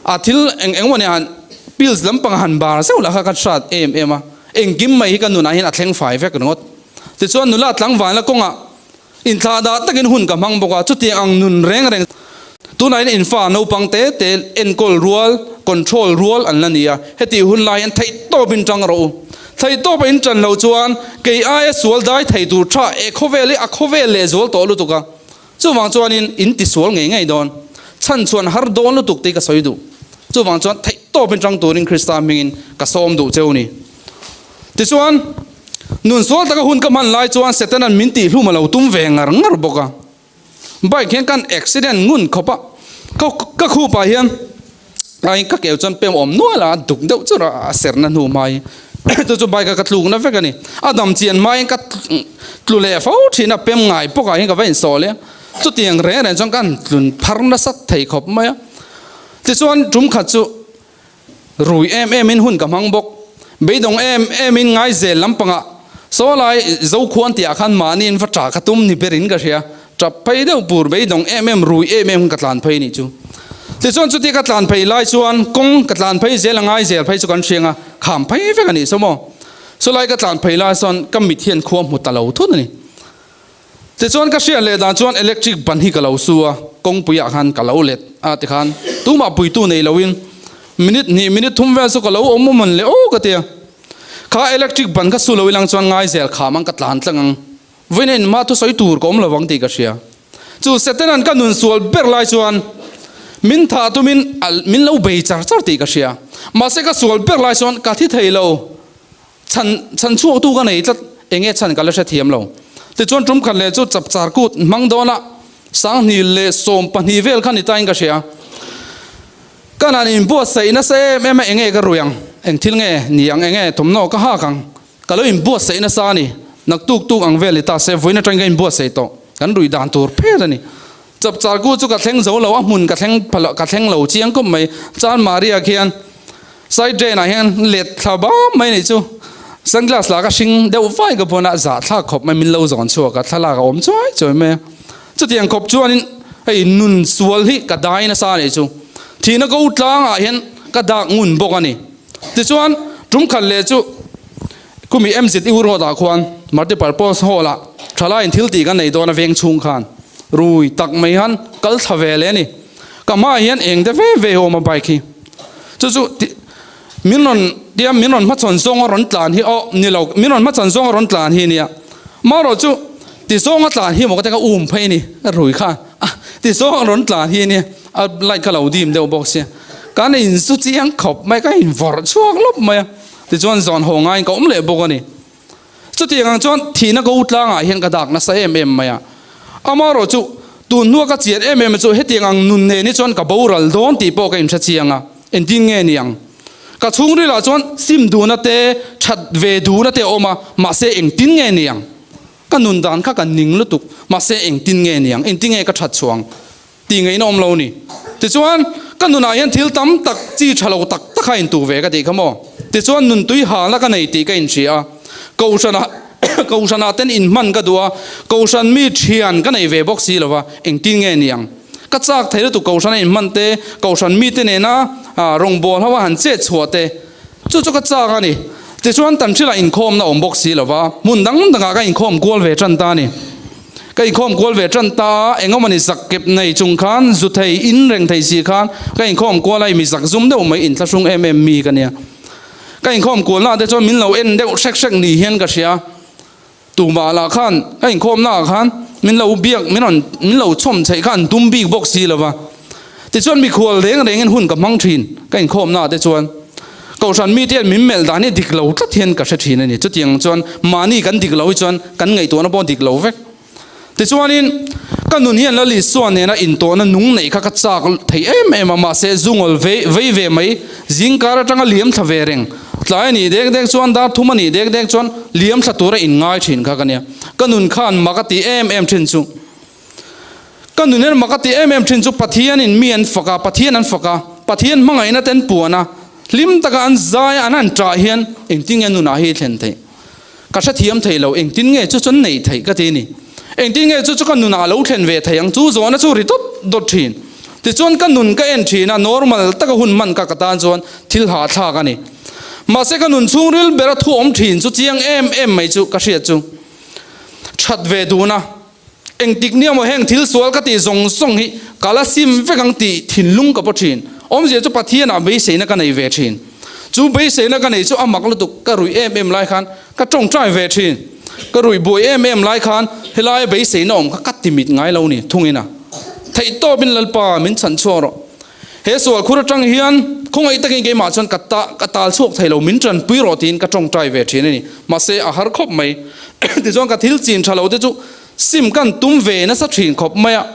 A: a thil eng eng emaw han pills lampang han bar zeuh lah kha ka hrat em em a, engkim mai hi ka nunah hian a thleng fai vek ringawt. Tichuan nula tlangvalna kawngah inthlah dah takin hun ka hmang bawk a, chutiang ang nun reng reng tunah hian infa naupang te te enkawl rual, control rual an la ni a, hetih hun lai hian theihtawpin tang rawh u. Theihtawpa in tan loh chuan kei aia sual dai thei tur tha e khawvel hi a khawvel leh zual tawh lutuk a, Chuvang chuanin in tisual ngei ngei dawn. Chhan chuan har dawn lutuk tih ka sawi duh. Chuvang chuan theihtawpin tang turin Krista hmingin ka sawm duh cheu ni. Tichuan, nun sual taka hun ka hman lai chuan Setana'n min tihhlum a lo tum ve ngar ngar bawk a. Bike hian kan accident ngun khawp a, ka ka khupah hian ai ka keu chuan pem awm nual a, duk deuh chur a, a serna hnu hmai chu chu bike a ka tlukna vek a ni. A dam chian hmain ka tlu leh fo thin a, pem ngai pawkah hian ka va insawh leh a, chutiang reng reng chuan ka han tlun phar nasa thei khawp mai a. Tichuan tum khat chu rui em em in hun ka hmang bawk, beidawng em em in ngaizel lampangah saw lai Zokhuan tih ah khan mahni in va tah ka tum ni berin ka hria, Tap phei deuh pur beidawng em em rui em em ka tlan phei nih chu. Tichuan chutia ka tlan phei lai chuan kawng ka tlan phei zel a ngai zel phei chu kan hriang a, kham phei vek a nih saw maw. Chulai ka tlan phei lai chuan ka mit hian khua hmu ta lo thut a ni. Tichuan ka hriat leh dan chuan electric ban hi ka lo su a, kawngpui ah khan ka lo let a tikhan tumah puitu nei loin minute hnih minute thum vel chu ka lo awm awm an le aw ka tia. Kha electric ban kha su lo ilang chuan ngai zel kham ang ka tlan tlang ang. Vawiin engmah thusawi tur ka awm lo vang tih ka hria. Chu Satan-a'n ka nun sual ber lai chuan min thah tumin min lo bei char char tih ka hria. Mahse ka sual ber lai chuan ka thi thei lo. Chhan chhan chhuaktu ka nei tlat, enge chhan ka la hrethiam lo. Tichuan tum khat leh chu chapchar kut hmang dawna 2012 vel kha ni tain ka hria. Ka nan inbuatsaih nasa em em a, enge ka rui ang, eng thil nge ni ang, enge thawmhnaw ka hak ang. Ka lo inbuatsaih nasa a ni. Naktuk tuk ang vel i ta se, vawiin atangin ka inbuatsaih tawh. Kan ruih dan tur phet a ni. Chapchar ku chu ka thleng zo lo, a hmun ka thleng pha ka thleng lo chiang kawp mai. Chan Maria khian side drain ah hian let thla bam mai nih chu. Sunglass lah ka hring deuh vai ka buan a, zah thlak khawp mai min lo zawn chhuak a, thlalak a awm chuai chuai mai a. Chutiang khawp chuanin hei nun sual hi ka dai nasa a nih chu. Thihna ko tlangah hian ka dak ngun bawk a ni. Tichuan, tum khat leh chu kumi MZU road ah khuan multipurpose hall ah thalaiin thil tih kan nei dawn a veng chhung khan rui tak mai han kal thla ve leh a ni. Ka hmaah hian eng te ve ve awm a bike hi. Chu chu min rawn tia min rawn hmachhawn zawng a rawn tlan hi aw ni lo min rawn hmachhawn zawng a rawn tlan hi nia. Marawh chu. Ti zawng a tlan hi maw ka ti a, ka um phei a ni, ka rui kha a ti zawng a rawn tlan hi a nia, a light kha lo dim deuh bawk sia, kan in zu chiang khawp mai, ka invawrh chhuak lawp mai a, tichuan zawn haw ngaiin ka awm leh bawk a ni. Chutiang ang chuan thihna ko tlangah hian ka dak nasa em em mai a. Amaherawh chu tun hnua ka chian em em chu hetiang ang nun nen hi chuan ka boral dawn tih pawh ka inhre chiang a, engtin nge ni ang? Ka chhungrilah chuan sim duhna te, that ve duhna te a awm a, mahse engtin nge ni ang? Ka nun dan kha ka ning lutuk, mahse engtin nge ni ang? Engtin nge ka that chhuang? Tih ngaihna awm lo ni. Tichuan, ka nunah hian thil tam tak chi tha lo tak tak a intuh ve ka tih kha maw? Tichuan, nun tui halna ka nei tih ka inhria a. Kohhranah Kohhranah ten inhman ka duh a, Kohhran mi thian ka nei ve bawk si lo va, engtin nge ni ang? Ka chak thei lutuk Kohhrana inhman te, Kohhran mite nena rawngbâwl ho a han chet chhuah te, chu chu ka chak a ni. Tichuan, Tanhrila inkhawmna awm bawk si lo va, hmun dang dangah ka inkhawm kual ve tan ta a ni. Ka inkhawm kual ve tan ta a, engawmawni zak kep nei chung khan zu thei in reng thei si khan ka inkhawm kual a, i mi zak zum deuh mai inthlahrung em em mi ka nia. Ka inkhawm kualnaah te chuan min lo en deuh hrek hrek ni hian ka hria. Tumah lah khan ka inkhawmnaah khan min lo biak min rawn min lo chhawm chheih kha an tum bik bawk si lo va. Tichuan mikhual reng rengin hun ka hmang thin ka inkhawmnaah te chuan. Kohhran mite hian min melh dan hi dik lo tlat hian ka hre thin a ni. Chutiang chuan mahni kan dik lo hi chuan kan ngaihtuahna pawh dik lo vek. Tichuanin ka nun hian Lal Isua nena intawhna nung neih kha ka chak thei em em a, mahse zungawl vei vei ve mai, zingkar atanga liam thla ve reng, tlai a nih dek dek chuan dar thum a nih dek dek chuan liam thla tura inngai thin kha ka nia. Ka nun khan mak a ti em em thin chu. Ka nun hian mak a ti em em thin chu Pathianin mi an fak a, Pathian an fak a, Pathian hmangaihna te an puan a, hlim taka an zai a, an han ṭah hian engtin nge nunah hi thlen theih? Ka hrethiam thei lo, engtin nge chu chu an neih theih ka ti a ni. Engtin nge chu chu ka nunah a lo thlen ve thei ang chu zawhna chu ri dawt dawt thin. Tichuan ka nun ka en thin a, normal taka hun hman ka ka tan chuan thil hahthlak a ni. Mahse ka nun chhungril bera thu awm thin chu chiang em em mai chu ka hriat chu that ve dun a. Engtik nia maw heng thil sual ka tih zawng zawng hi ka la sim vek ang tih thinlung ka paw thin. Awmzia chu Pathianah beiseina ka nei ve thin. Chu beiseina ka nei chu a mak lutuk ka ruih em em lai khan ka tawngtai ve thin. Ka ruih buai em em lai khan helaia beiseina awm kha ka ti mit ngai lo ni thungin a. Theihtawpin Lalpa min chhan chhuak rawh. He sual khur atang hian khawngaih takin keimah chuan ka ta ka tal chhuak thei lo, min tanpui rawh tiin ka tawngtai ve thin a ni. Mahse a har khawp mai. Tichuan ka thil chin tha lo te chu sim kan tum ve nasa thin khawp mai a,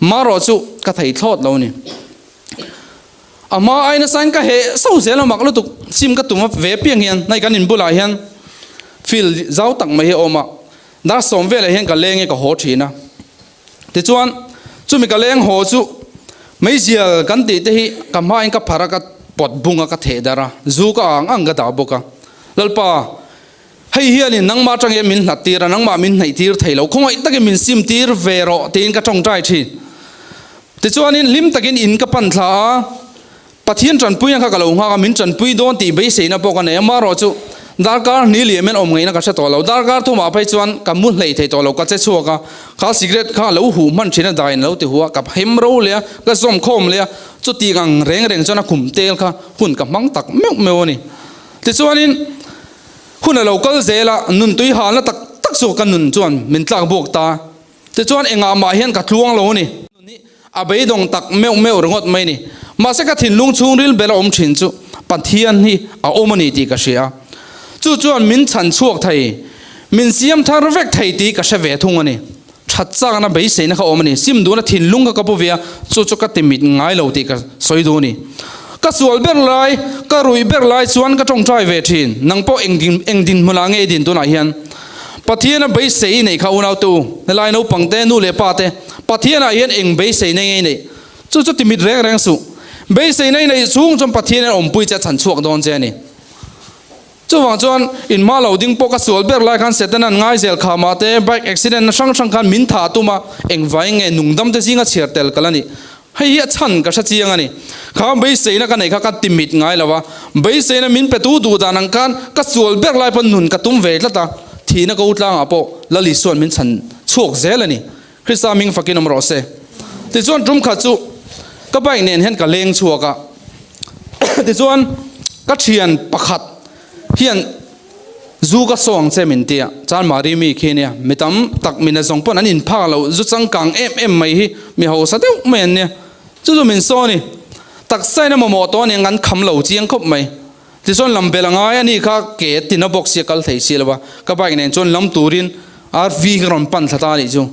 A: marawh chu ka thei thlawt lo a ni. A hma ai nasain ka heh so zel a mak lutuk, sim ka tum ve piang hian hei kan inbulah hian field zau tak mai hi a awm a, dar sawm velah hian ka leng i ka haw thin a. Tichuan, chumi ka leng haw chu meizial kan tih te hi ka hmain ka phar a, ka pawt bung a, ka theh darh a, zu ka ang ang ka dah bawk a. Lalpa, hei hianin nangmah atang hian min hlat tir a, nangmah min hnaih tir thei lo, khawngaih takin min sim tir ve rawh tiin ka tawngtai thin. Tichuanin hlim takin in ka pan thla a, Pathian tanpuina kha ka lo nghak a, min tanpui dawn tih beiseina pawh ka nei a, marawh chu darkar hnih liam hian awm ngaihna ka hre tawh lo. Darkar thumah phei chuan ka mu hleih thei tawh lo, ka che chhuak a, kha cigarette kha a lo huh hman thin a, daiin a lo ti huh a, ka hem ro leh a, ka zawm khawm leh a, chuti ang reng reng chuan a kum tel kha hun ka hmang tak meuh meuh a ni. Tichuanin hun a lo kal zel a, nun tui halna tak tak chu ka nun chuan min tlak buak ta. Tichuan engah mah hian ka tluang lo a ni. Nun hi a beidawng tak meuh meuh ringawt mai a ni. Mahse ka thinlung chhungril ber a awm thin chu Pathian hi a awm a ni tih ka hria. Chu chuan min chhan chhuak thei, min siam thar vek thei tih ka hre ve thung a ni. That chakna beiseina kha awm a ni. Sim duhna thinlung kha ka pu ve a, chu chu ka ti mit ngai lo tih ka sawi duh a ni. Ka sual ber lai, ka ruih ber lai chuan ka tawngtai ve thin. Nang pawh eng eng dinhmunah nge i din tunah hian? Pathiana beisei i neih kha unau te u, helai naupang te, nu leh pa te, Pathianah hian eng beiseina nge i neih? Chu chu ti mit reng reng suh. Beiseina i neih chhung chuan Pathian hian awmpui che a chhan chhuak dawn che a ni. Chuvang chuan inhma lo ding pawh ka sual ber lai khan Setanan ngaizel khamah te, bike accident na hrang hrang khan min thah tum a, engvai nge nungdam te zinga chhiar tel ka la nih? Hei hi a chhan ka hre chiang a ni. Kha beiseina ka neih kha ka ti mit ngai lo a, beiseina min pe tu duh dan ang khan ka sual ber lai pawn nun ka tum ve tlat a, thihna ko tlangah pawh Lal Isua'n min chhan chhuak zel a ni. Krista hming fakin awm rawh se. Tichuan tum khat chu ka bike nen hian ka leng chhuak a, tichuan ka thian pakhat hian. Zu ka saw ang che min ti a, Chanmari mi khi nia, mi tam tak min a zawng pawn an inphak lo, zu changkang em em mai hi mi hausa deuh mai an nia, chu chu min saw a ni. Taksa in a mamawh tawh a nia kan kham lo chiang khawp mai. Tichuan lam bel a ngai a ni kha ke tina bawk sia kal thei si lo va, ka bike nen chuan lam turin RV ka rawn pan thla ta a nih chu.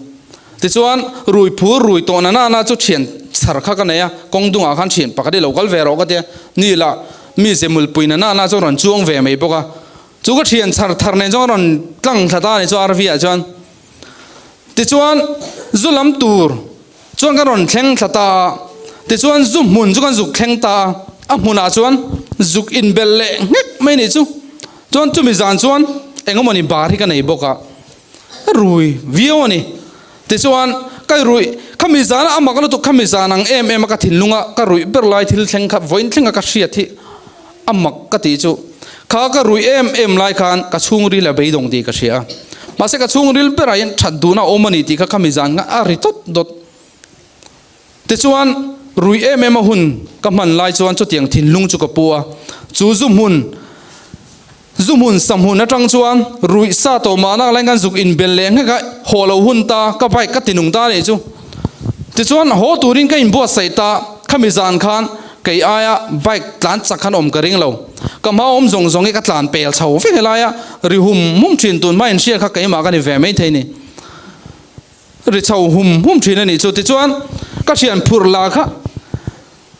A: Tichuan rui phur rui tawh na na na chu thian chhar kha ka nei a, kawng dungah khan thian pakhat hi lo kal ve rawh ka tia, ni lah mi ze mulpui na na na chu rawn chuang ve mai bawk a, chu ka thian chhar thar nen chuan rawn tlang thla ta a nih chu RV ah chuan. Tichuan zu lam tur chuan kan rawn thleng thla ta a, tichuan zu hmun chu kan zuk thleng ta a, a hmunah chuan zuk inbelh leh nghek mai nih chu. Chuan chumi zan chuan eng emawni bar hi ka nei bawk a, ka rui viau a ni. Tichuan ka ruih khami zana a mak lutuk khami zan ang em em a ka thinlunga ka ruih ber lai thil thleng kha vawiin thlenga ka hriat hi a mak ka tih chu kha ka ruih em em lai khan ka chhungril a beidawng tih ka hria a, mahse ka chhungril berah hian that duhna a awm a ni tih kha khami zan kha a ri tawt dawt. Tichuan ruih em em a hun ka hman lai chuan chutiang thinlung chu ka pu a, chu zu hmun zu hmun sa hmun atang chuan ruih sa tawh mahna laiin kan zuk inbel leh nghek a, haw lo hun ta ka bike ka tinung ta a nih chu. Tichuan haw turin ka inbuatsaih ta, khami zan khan kei aia bike tlan chak khan awm ka ring lo. Ka hma awm zawng zawng hi ka tlan pel chho vek helai a, ri hum hum thin tun hma inhriat kha keimah ka ni ve maithei ni. Ri chho hum hum thin a nih chu. Tichuan ka thian phurh lah kha,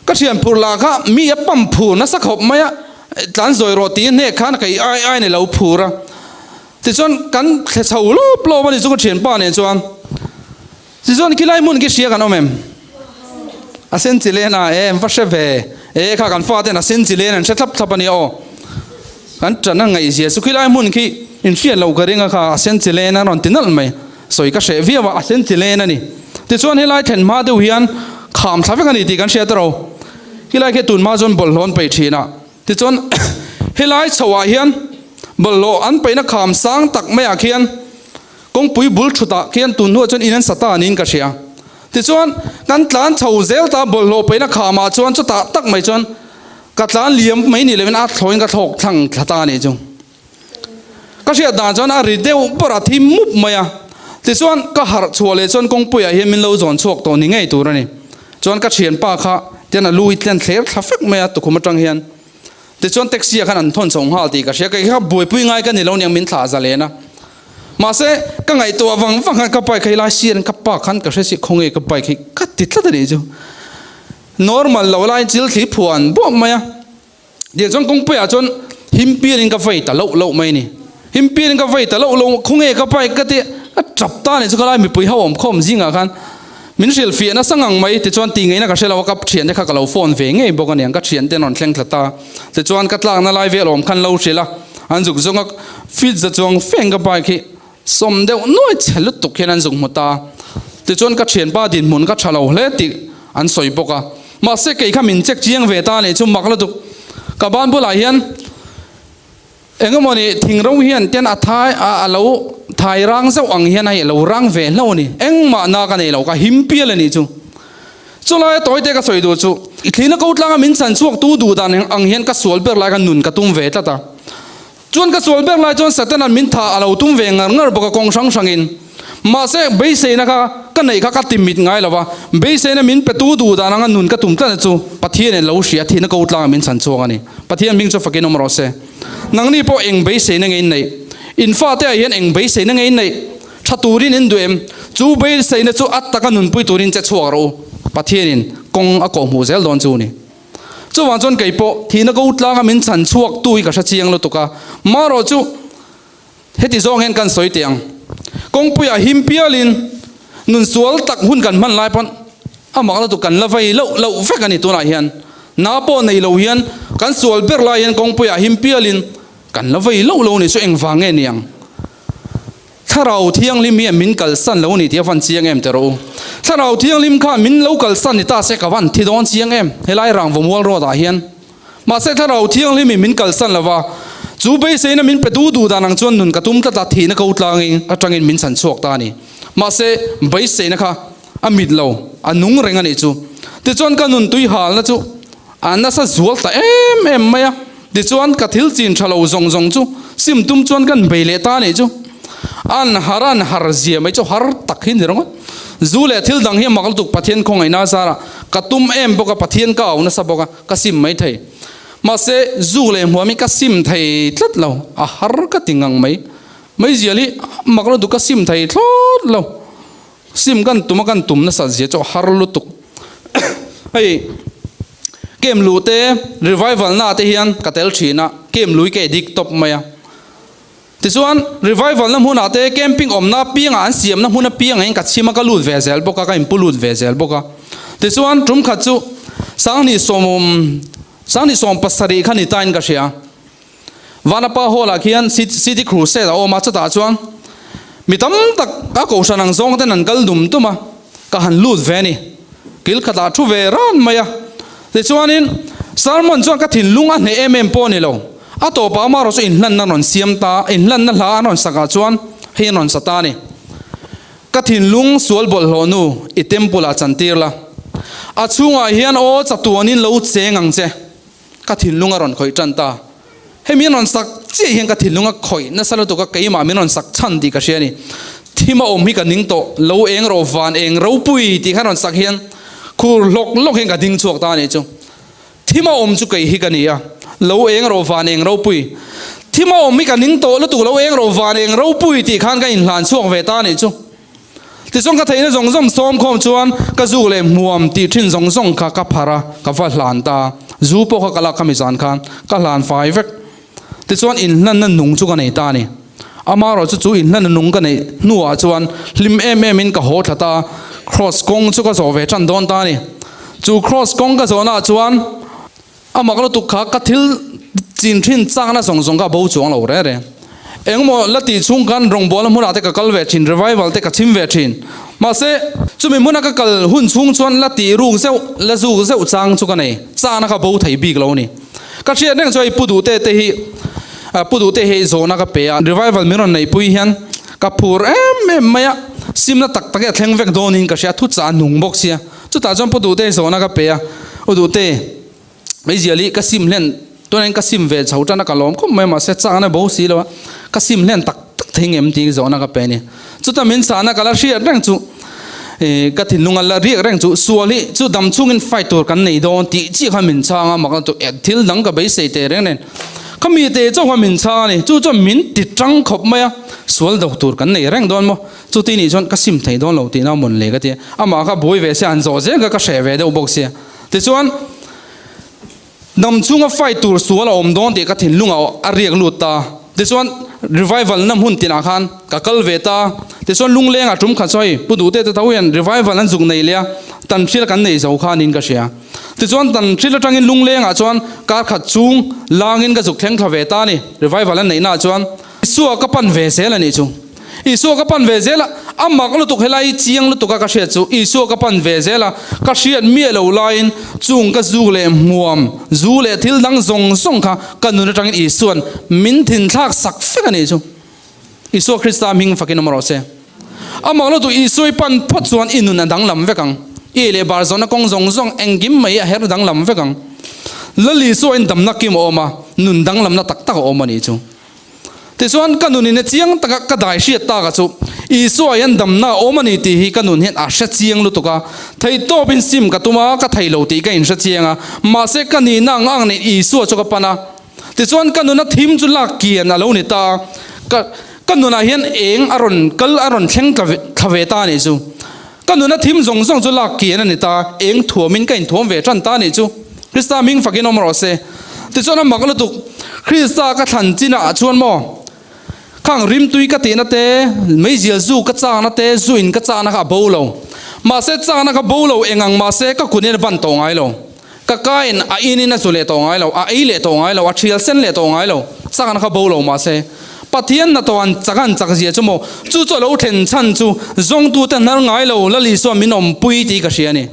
A: ka thian phurh lah kha mi a pump phur nasa khawp mai a, tlan zawi rawh tih hnek khan kei ai ai ni lo phur a. Tichuan kan thle chho lawp lawp a ni chu ka thianpa nen chuan. Tichuan khilai hmun khi hria kan awm em? A sen chi len a em va hre ve. E kha kan faten a sen chi len an hre thlap thlap a nia aw. Kan tan a ngaihzia chu khilai hmun khi inhriat loh ka ring a kha a sen chi len a rawn ti nalh mai. Sawi ka hreh viau a, a sen chi len a ni. Tichuan helai thlen hma deuh hian kham thla vek a ni tih kan hriat ro. Khilai khi tun hma chuan bawlhhlawh an peih thin a. Tichuan helai chhoah hian bawlhhlawh an peihna kham sang tak maiah khian kawngpui bul thutah khian tun hnuah chuan in an sa ta niin ka hria. Tichuan kan tlan chho zel ta bawlhhlawh peihna khamah chuan chutah tak mai chuan ka tlan liam mai ni lovin a thlawhin ka thlawk thlang thla ta a nih chu. Ka hriat dan chuan a ri deuh ber a thi mup mai a. Tichuan ka harh chhuah leh chuan kawngpuiah hian min lo zawn chhuak tawh ni ngei tur a ni. Chuan ka thianpa kha tian a lu hi tlen thler thla fek mai a tukhum atang hian. Tichuan taxi ah khan an thawn chho nghal tih ka hria. Kei kha buaipui ngai ka ni lo niang min thlah zalen a. Mahse ka ngaihtuah vang vang khan ka bike kha helai sian ka park khan ka hre si khawnge ka bike hi ka ti tlat a nih chu. Normal lo laiin chil thli phuan buap mai a. Tiang chuan kawngpuiah chuan him pialin ka vei ta loh loh mai a ni. Him pialin ka vei ta loh loh khawnge ka bike ka ti a tap ta a nih chu ka lai mipui ho awm khawm zingah khan min hrilh fiah nasa ngang mai tichuan tih ngaihna ka hre lo a ka thiante kha ka lo phone ve ngei bawk a niang ka thiante an rawn thleng thla ta tichuan ka tlakna lai vel awm khan lo hrilh a an zuk zawng a fit za chuang feng ka bike hi sawm deuh nuai chhe lutuk hian an zuk hmu ta tichuan ka thianpa dinhmun ka tha lo hle tih an sawi bawk a mahse kei kha min check chiang ve ta a nih chu mak lutuk ka ban bulah hian Eng emaw ni thing ro hian ten a thai a a lo thai rang zauh ang hian hei a lo rang ve hlauh a ni. Engmah na ka nei lo, ka him pial a nih chu. Chulai a tawite ka sawi duh chu, i thlina ko tlanga min chan chhuak tu duh dan ang hian ka sual ber lai khan nun ka tum ve tlat a. Chuan ka sual ber lai chuan Satan-a'n min thah a lo tum ve ngar ngar bawk a kawng hrang hrangin. Mahse, beiseina kha ka neih kha ka ti mit ngai lo va, beiseina min petu duh dan anga nun ka tum tlatna chu Pathianin lo hria thihna ko tlanga min chhan chhuak a ni. Pathian hming chu fakin awm rawh se. Nangni pawh eng beiseina nge in neih? In fate ah hian eng beiseina nge in neih? Tha turin in duh em? Chu beiseina chu a taka nunpui turin che chhuak rawh u. Pathianin kawng a kawhhmuh zel dawn chu ni. Chuvang chuan kei pawh thihna ko tlanga min chhan chhuak tu hi ka hre chiang lutuk a. Marawh chu Heti zawng hian kan sawi teh ang. Kawngpuiah him pialin nun sual tak hun kan hman lai pawn a mak lutuk kan la vei loh loh vek a ni tunah hian. Na pawh nei lo hian kan sual ber lai hian kawngpuiah him pialin kan la vei loh lo ni chu engvang nge ni ang? Thlarau Thianghlim hian min kalsan lo ni tih a van chiang em teh rawh u. Thlarau Thianghlim khan min lo kalsan ni ta se ka van thi dawn chiang em helai Rangvamual road ah hian. Mahse Thlarau Thianghlimin min kalsan lo va, chu beiseina min pe du duh dan ang chuan nun ka tum tlat a, thihna ko tlangin atangin min chhan chhuak ta a ni. Mahse beiseina kha a mit lo, a nung reng a nih chu. Tichuan ka nun tui halna chu a nasa zual ta em em mai a, tichuan ka thil chin tha lo zawng zawng chu. Sim tum chuan kan bei leh ta a nih chu. An har an har zia mai chu har tak hi ni ringawt. Zu leh thil dang hi a mak lutuk Pathian khawngaihna a zar a, ka tum em bawk a, Pathian ka au nasa bawk a, ka sim mai thei. Mahse, zu leh hmuam hi ka sim thei tlat lo, a har ka ti ngang mai. Meizial hi mak lutuk ka sim thei thlawt lo. Sim kan tum a kan tum nasat zia chu a har lutuk. Hei camp luh te revival na te hian ka tel thin a, camp lui ka edik tawp mai a. Tichuan revival na hmunah te camping awmna apiangah an siamna hmun apiangah hian ka chhim a ka lut ve zel bawk a, ka inpu lut ve zel bawk a. Tichuan tum khat chu 2010 2017 kha ni tain ka hria. Vanapa Hall ah khian City Crusade a awm a, chutah chuan mi tam tak a kohhran ang zawng ten an kal dum dum a, ka han lut ve a ni. Kil khatah thu ve ran mai a. Tichuanin sermon chuan ka thinlung a hneh em em pawh a ni lo. A tawpah amaherawh chu inhlanna an rawn siam ta, inhlanna hla an rawn sakah chuan hei an rawn sa ta a ni. Ka thinlung sual bawlhhlawh nu i temple ah chantir la, a chhungah hian aw chatuanin lo cheng ang che. Ka thinlung a rawn khawih tan ta. Hei min rawn sak chiah hian ka thinlung a khawih nasa lutuk a, keimah min rawn sak chhan tih ka hria a ni. Thim a awm hi ka ning tawh, lo eng rawh van eng ropui tih khan rawn sak hian khur hlawk hlawk hian ka ding chhuak ta a nih chu. Thim a awm chu kei hi ka ni a, lo eng rawh van eng ropui. Thim a awm hi ka ning tawh lutuk, lo eng rawh van eng ropui tih khan ka inhlan chhuak ve ta a nih chu. Tichuan ka theihna zawng zawng sawm khawm chuan ka zuk leh hmuam tih thin zawng zawng kha ka pharh a, ka va hlan ta. Zu pawh kha ka lak khami zan khan ka hlan fai vek. Tichuan inhlanna nung chu ka nei ta a ni. Amaherawh chu chu inhlanna nung ka neih hnuah chuan hlim em em in ka haw thla ta. Kraws kawng chu ka zawh ve tan dawn ta a ni. Chu kraws kawng ka zawhnaah chuan A mak lutuk kha ka thil chin thin chakna zawng zawng kha a bo chuang lo reng reng. Engmaw la tih chhung khan rawngbawlna hmunah te ka kal ve thin, revival te ka chhim ve thin. Mahse, chumi hmuna ka kal hun chhung chuan la tih ruk zeuh, la zuk zeuh chang chu ka nei. Chakna kha bo thei bik lo a ni. Ka hriat reng chu hei Pu Duhte te hi, Pu Duhte hi zawhna ka pe a, revival min rawn neihpui hian ka phur em em mai a, simna tak tak hi a thleng vek dawnin ka hria, thuchah a nung bawk sia. Chutah chuan Pu Duhte zawhna ka pe a, U Duhte, meizial hi ka sim hlen, tunah hian ka sim ve chho tan a ka lawm khawp mai mahse chakna bo si lo a, ka sim hlen tak tak thei ngem tih zawhna ka pe a ni. Chuta min chahna ka la hriat reng chu, ka thinlung a la riak reng chu, sual hi chu dam chungin fight tur kan nei dawn tih chiah khan min chhang a, mak lutuk thil dang ka beisei teh reng nen. Kha mi te chauh kha min chhang a ni, chu chuan min ti tang khawp mai a, sual do tur kan nei reng dawn maw? Chuti nih chuan ka sim thei dawn lo tihna mawn le ka ti a, amah kha buai ve sia han zawh zel kha ka hreh ve deuh bawk sia. Tichuan dam chhunga fight tur sual a awm dawn tih ka thinlungah a riak lut ta. Tichuan revival na hmun tinah khan ka kal ve ta. Tichuan lunglengah tum khat sawi Pu Duhte te tho hian revival an zuk nei leh a, tan hril kan nei zo kha niin ka hria. Tichuan tan hril atangin lunglengah chuan kar khat chung langin ka zuk thleng thla ve ta a ni, revival an neihnaah chuan. Isua ka pan ve zel a nih chu. Isua ka pan ve zel a, a mak lutuk helai hi chiang lutuk a ka hriat chu. Isua ka pan ve zel a, ka hriat miah lo laiin chung ka zuk leh hmuam, zu leh thil dang zawng zawng kha ka nun atangin Isua'n min thinthlak sak vek a nih chu. Isua Krista hming fakin awm rawh se. A mak lutuk Isua i pan phawt chuan i nun a danglam vek ang. I ei leh bar zawhna kawng zawng zawng engkim mai a her danglam vek ang. Lal Isua in damna kim a awm a, nun danglamna tak tak a awm a nih chu. Tichuan, ka nunin a chiang taka ka dai hriat taka chu Isua hian damna a awm a ni tih hi ka nun hian a hre chiang lutuk a. Theihtawpin sim ka tum a, ka thei lo tih ka inhre chiang a. Mahse, ka nihna ang ang nen Isua chu ka pan a. Tichuan, ka nuna thim chu lak kian a lo ni ta a. Ka ka nunah hian eng a rawn kal a rawn thleng thla ve ta a nih chu. Ka nuna thim zawng zawng chu lak kian a ni ta, eng thuamin ka inthuam ve tan ta a nih chu. Krista hming fakin awm rawh se. Tichuan a mak lutuk, Krista ka thlan chinah chuan maw, khang rimtui ka tihna te, meizial zu ka chakna te, zu in ka chakna kha a bo lo. Mahse chakna kha bo lo eng ang mahse ka kun hian a ban tawh ngai lo. Ka kain a in in a zu leh tawh ngai lo, a ei leh tawh ngai lo, a thial sen leh tawh ngai lo, chakna kha bo lo mahse Pathian hnathawh an chak an chak zia chu maw, chu chu a lo thlen chhan chu zawngtute hnar ngai lo Lal Isua min awmpui tih ka hria a ni.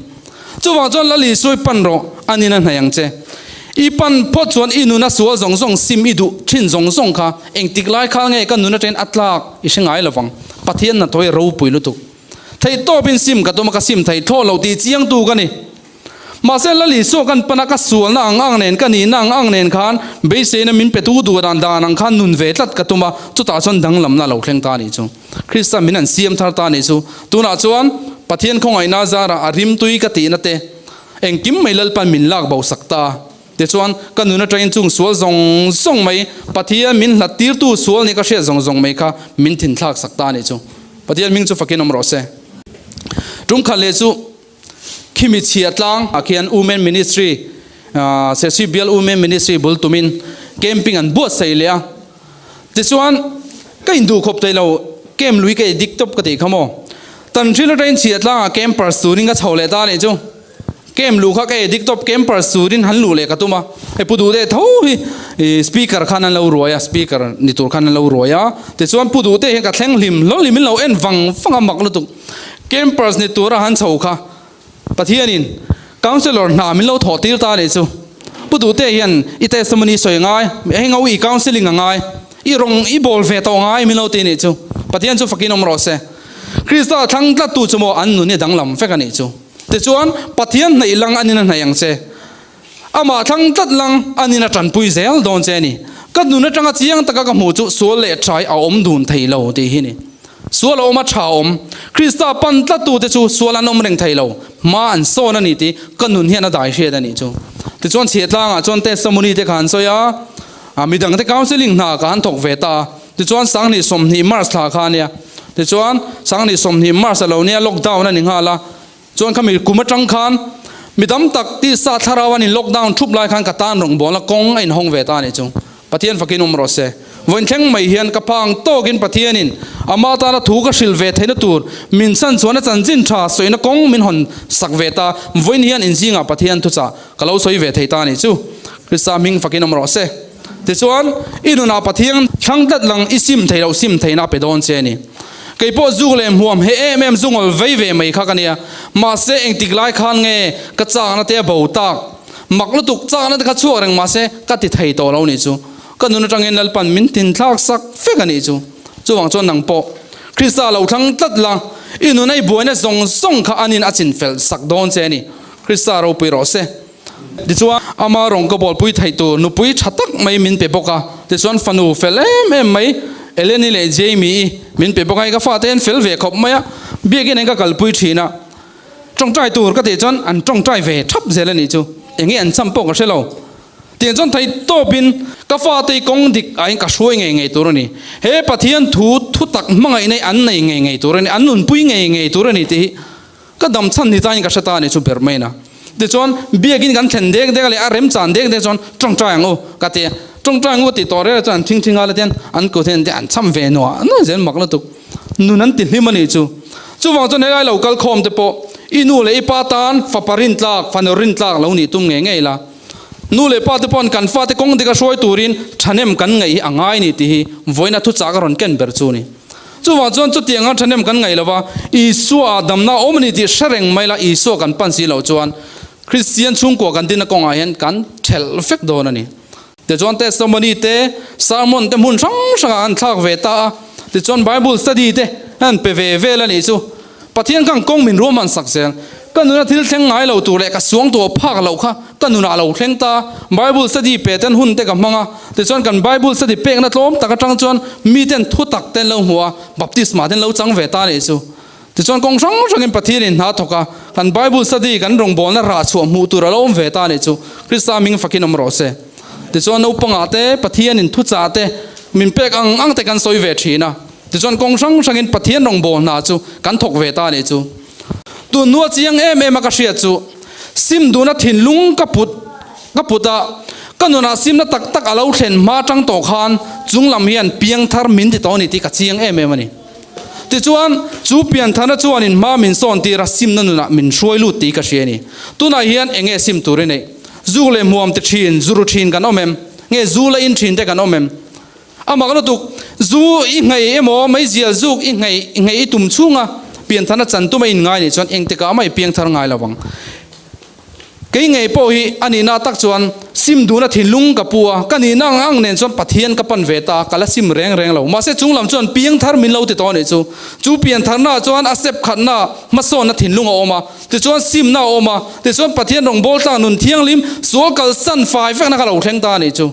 A: Chuvang chuan Lal Isua i pan rawh, a nin a hnaih ang che. I pan phawt chuan i nuna sual zawng zawng sim i duh thin zawng zawng kha engtik lai khal nge ka nun atangin a tlak i hre ngai lovang. Pathian hnathawh hi ropui lutuk. Theihtawpin sim ka tum a, ka sim thei thlawh lo tih chiangtu ka ni. Mahse Lal Isua kan pana ka sualna ang ang nen, ka nihna ang ang nen khan beiseina min petu duh dan dan ang khan nun ve tlat ka tum a, chutah chuan danglamna a lo thleng ta a nih chu. Krista min an siam thar ta a nih chu. Tunah chuan Pathian khawngaihna zarah a rimtui ka tihna te engkim mai Lalpan min lak bo sak ta a. Tichuan ka nun atangin chung sual zawng zawng mai Pathian min hlat tirtu sual nih ka hriat zawng zawng mai kha min thinthlak sak ta a nih chu. Pathian hming chu fakin awm rawh se. Tumkhat leh chu Khimi chhia tlang ah khian Women Ministry, Serchhip Bial Women Ministry bul tumin camping an buatsaih leh a. Tichuan ka induh khawp thei lo, camp lui ka edik tawp ka tih kha maw. Tanhril atangin chhia tlangah campers turin ka chho leh ta a nih chu. Camp luh kha ka edik tawp, campers turin han luh leh ka tum a. Hei Pu Duhte tho hi speaker khan an lo ruai a, speaker ni tur khan an lo ruai a. Tichuan Pu Duhte hian ka thleng hlim hlawl hlim in lo en vang vang a mak lutuk. Campers ni tura han chho kha Pathianin Councillor hna min lo thawh tir ta a nih chu. Pu Duhte hian i testimony sawi ngai, hei ngo i counselling a ngai, i rawng i bawl ve tawh ngai min lo ti a nih chu. Pathian chu fakin awm rawh se. Krista thlang tlattu chu maw an nun hi danglam vek a nih chu. Tichuan Pathian hnaih lang anin a hnaih ang che. Amah thlang tlat lang anin a tanpui zel dawn che a ni. Ka nun atanga chiang taka ka hmuh chu sual leh trai a awm dun thei lo tih hi ni. Sual a awm a tha a awm. Krista pan tlattute chu sual an awm reng thei lo. Hma an sawn a ni tih ka nun hian a dai hriat a nih chu. Tichuan chhiatlangah chuan testimony te kha an sawi a, a midangte counselling hna ka han thawk ve ta a. Tichuan 2020 March thla kha a nia. Tichuan 2020 March a lo nia lockdown a ni nghal a. Chuan khami kum atang khan mi tam tak tisa thlarau an in lockdown thup lai khan ka tan rawngbawlna kawng a inhawng ve ta a nih chu. Pathian fakin awm rawh se. Vawiin thleng mai hian ka phang tawkin Pathianin ama tana thu ka hrilh ve theihna tur min chhan chuan a chanchin tha sawina kawng min hawn sak ve ta. Vawiin hian inzingah Pathian thuchah ka lo sawi ve thei ta a nih chu. Krista hming fakin awm rawh se. Tichuan, i nunah Pathian thlang tlat lang i sim thei loh sim theihna a pe dawn che a ni. Kei pawh zuk leh hmuam he em em zungawl vei ve mai kha ka nia. Mahse, engtik lai khan nge ka chakna te a bo tak? Mak lutuk chakna te kha chhuak reng mahse ka ti thei tawh lo nih chu. Ka nun atangin Lalpan min tinthlak sak vek a nih chu. Chuvang chuan nang pawh Krista lo thlang tlat la, i nuna i buaina zawng zawng kha anin a chinfel sak dawn che a ni. Krista ropui rawh se. Tichuan, ama rawng ka bawlpui theih tur nupui tha tak mai min pe bawk a. Tichuan, fanu fel em em mai Eleni leh Jamie-i min pe bawk a, hei ka fate an fel ve khawp mai a, biakin an ka kalpui thin a. Tawngtai tur ka tih chuan an tawngtai ve thap zel a nih chu, enge an cham pawh ka hre lo. Tiang chuan thei tawpin ka fate kawng dik ah hian ka hruai ngei ngei tur a ni. He Pathian thu thutak hmangaihna hi an nei ngei ngei tur a ni, an nunpui ngei ngei tur a ni tih hi Ka dam chhan ni tain ka hre ta a ni chu ber mai na. Tichuan, biakin kan thlen dek dek a leh a rem chan dek dek chuan tawngtai ang u ka ti a. Tawngtai ang u tih tawh rel chuan an thing thing a la tian an kut hian an cham ve nuah nuah zel mak lutuk. Nun an ti hlim a nih chu. Chuvang chuan helai lo kal khawm te pawh i nu leh i pa tan fapa rintlak, fanu rintlak lo nih tum ngei ngei la. Nu leh pa te paw'n kan fate kawng dika hruai turin thahnem kan ngaih hi a ngai ni tih hi vawiina thuchah ka rawn ken ber chu a ni. Chuvang chuan chutianga thahnem kan ngaih lova, Isua ah damna a awm a ni tih hre reng mai la, Isua kan pan si loh chuan Kristian chhungkua kan dinna kawngah hian kan thelh vek dawn a ni. Tichuan testimony te, sermon te hmun hrang hrangah an thlak ve ta a, tichuan Bible study te an pe ve vel a nih chu. Pathian khan kawng min ruahman sak zel. Ka nuna thil thleng ngai lo tur leh ka suang tur phak loh kha ka nunah lo thleng ta. Bible study pe ten hun te ka hmang a, tichuan kan Bible study pekna tlawm tak atang chuan miten thu tak ten lo hmu a, baptisma ten lo chang ve ta nih chu. Tichuan kawng hrang hrangin Pathianin hna thawk a, kan Bible study kan rawngbawlna rah chhuah hmuh tur a lo awm ve ta nih chu. Krista hming fakin awm rawh se. Tichuan naupangah te Pathianin thuchah te min pek ang ang te kan sawi ve thin a. Tichuan kawng hrang hrangin Pathian rawngbâwl hna chu kan thawk ve ta a nih chu. Tun hnua chiang em em a ka hriat chu, sim duhna thinlung ka put ka put a, ka nunah simna tak tak a lo thlen hma tang tawh khan chung lam hian piangthar min ti tawh a ni tih ka chiang em em a ni. Tichuan, chu piantharna chuanin hma min sawn tir a, simna nunah min hruai lut tih ka hria a ni. Tunah hian eng nge sim tur i neih? Zuk leh hmuam ti thin, zu ru thin kan awm em? Nge zu la in thin te kan awm em? A mak lutuk, zu i nghei emaw meizial zuk i nghei nghei i tum chhunga pianthar na chan tum a in ngai nih chuan engtikah mah i piangthar ngai lo ang. Kei ngei pawh hi a nihna tak chuan sim duhna thinlung ka pu a, ka nihna ang ang nen chuan Pathian ka pan ve ta a, ka la sim reng reng lo. Mahse chung lam chuan piangthar min lo ti tawh a nih chu. Chu piantharna ah chuan a step khatna hmasawnna thinlung a awm a, tichuan simna a awm a, tichuan Pathian rawngbâwl tlak nun thianghlim sual kalsan fai vekna kha lo thleng ta a nih chu.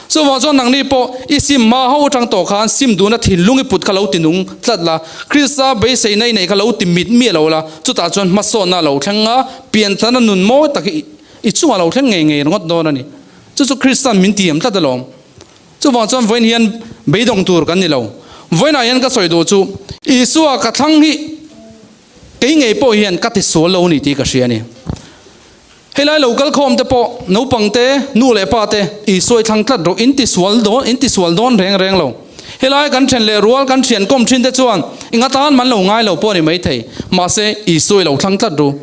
A: Chuvang chuan nangni pawh i sim hma ho atang tawh khan sim duhna thinlung i put kha lo ti nung tlat la, Krista beiseina i neih kha lo ti mit miah lo la, chutah chuan hmasawnna a lo thleng a, pianthana nun mawi tak hi i chungah lo thleng ngei ngei ringawt dawn a ni. Chu chu Krista'n min tiam tlat alawm. Chuvang chuan vawiin hian beidawng tur kan ni lo. Vawiinah hian ka sawi duh chu Isua ka thlang hi kei ngei pawh hian ka tisual lo a ni tih ka hria a ni. Helai lo kal khawm te pawh naupang te, nu leh pa te i sawi thlang tlat rawh, in ti sual dawn, in ti sual dawn reng reng lo. Helai kan then leh rual kan thian kawm thin te chuan eng atan man lo ngai lo pawh a ni maithei, mahse i sawi lo thlang tlat ru.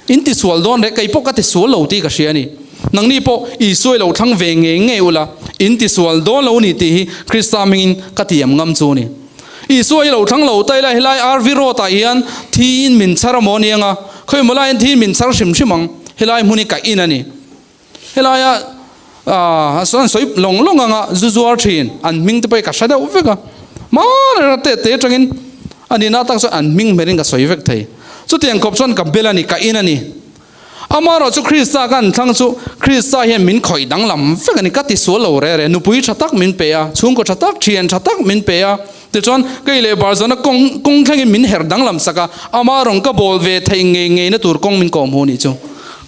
A: In ti sual dawn reng, kei pawh ka ti sual lo tih ka hria a ni. Nangni pawh i sawi lo thlang ve ngei ngei ula, in ti sual dawn lo ni tih hi Krista hmingin ka tiam ngam chu a ni. Isua hi lo thlang lo ta ila helai RV road ah hian thi in min chhar a maw aniang a, khawimaw lai hian thi in min chhar hrim hrim ang, helai hmun hi ka in a ni. Helai ah aah an sawi lawng lawng ang a, zu zuar thin an hming te pawh hi ka hre deuh vek a, hmar reng te te atangin a nihna tak chuan an hming hmer in ka sawi vek thei. Chutiang khawp chuan ka bel a ni, ka in a ni. Amaherawh chu Krista kan thlang chu Krista hian min khawih danglam vek a ni, ka ti sual lo re re, nupui tha tak min pe a, chhungkaw tha tak, thian tha tak min pe a, tichuan kei leh Barzawna kawng kawng thlengin min herh danglam sak a, ama rawn ka bawl ve theih ngei ngei na tur kawng min kawm hu nih chu.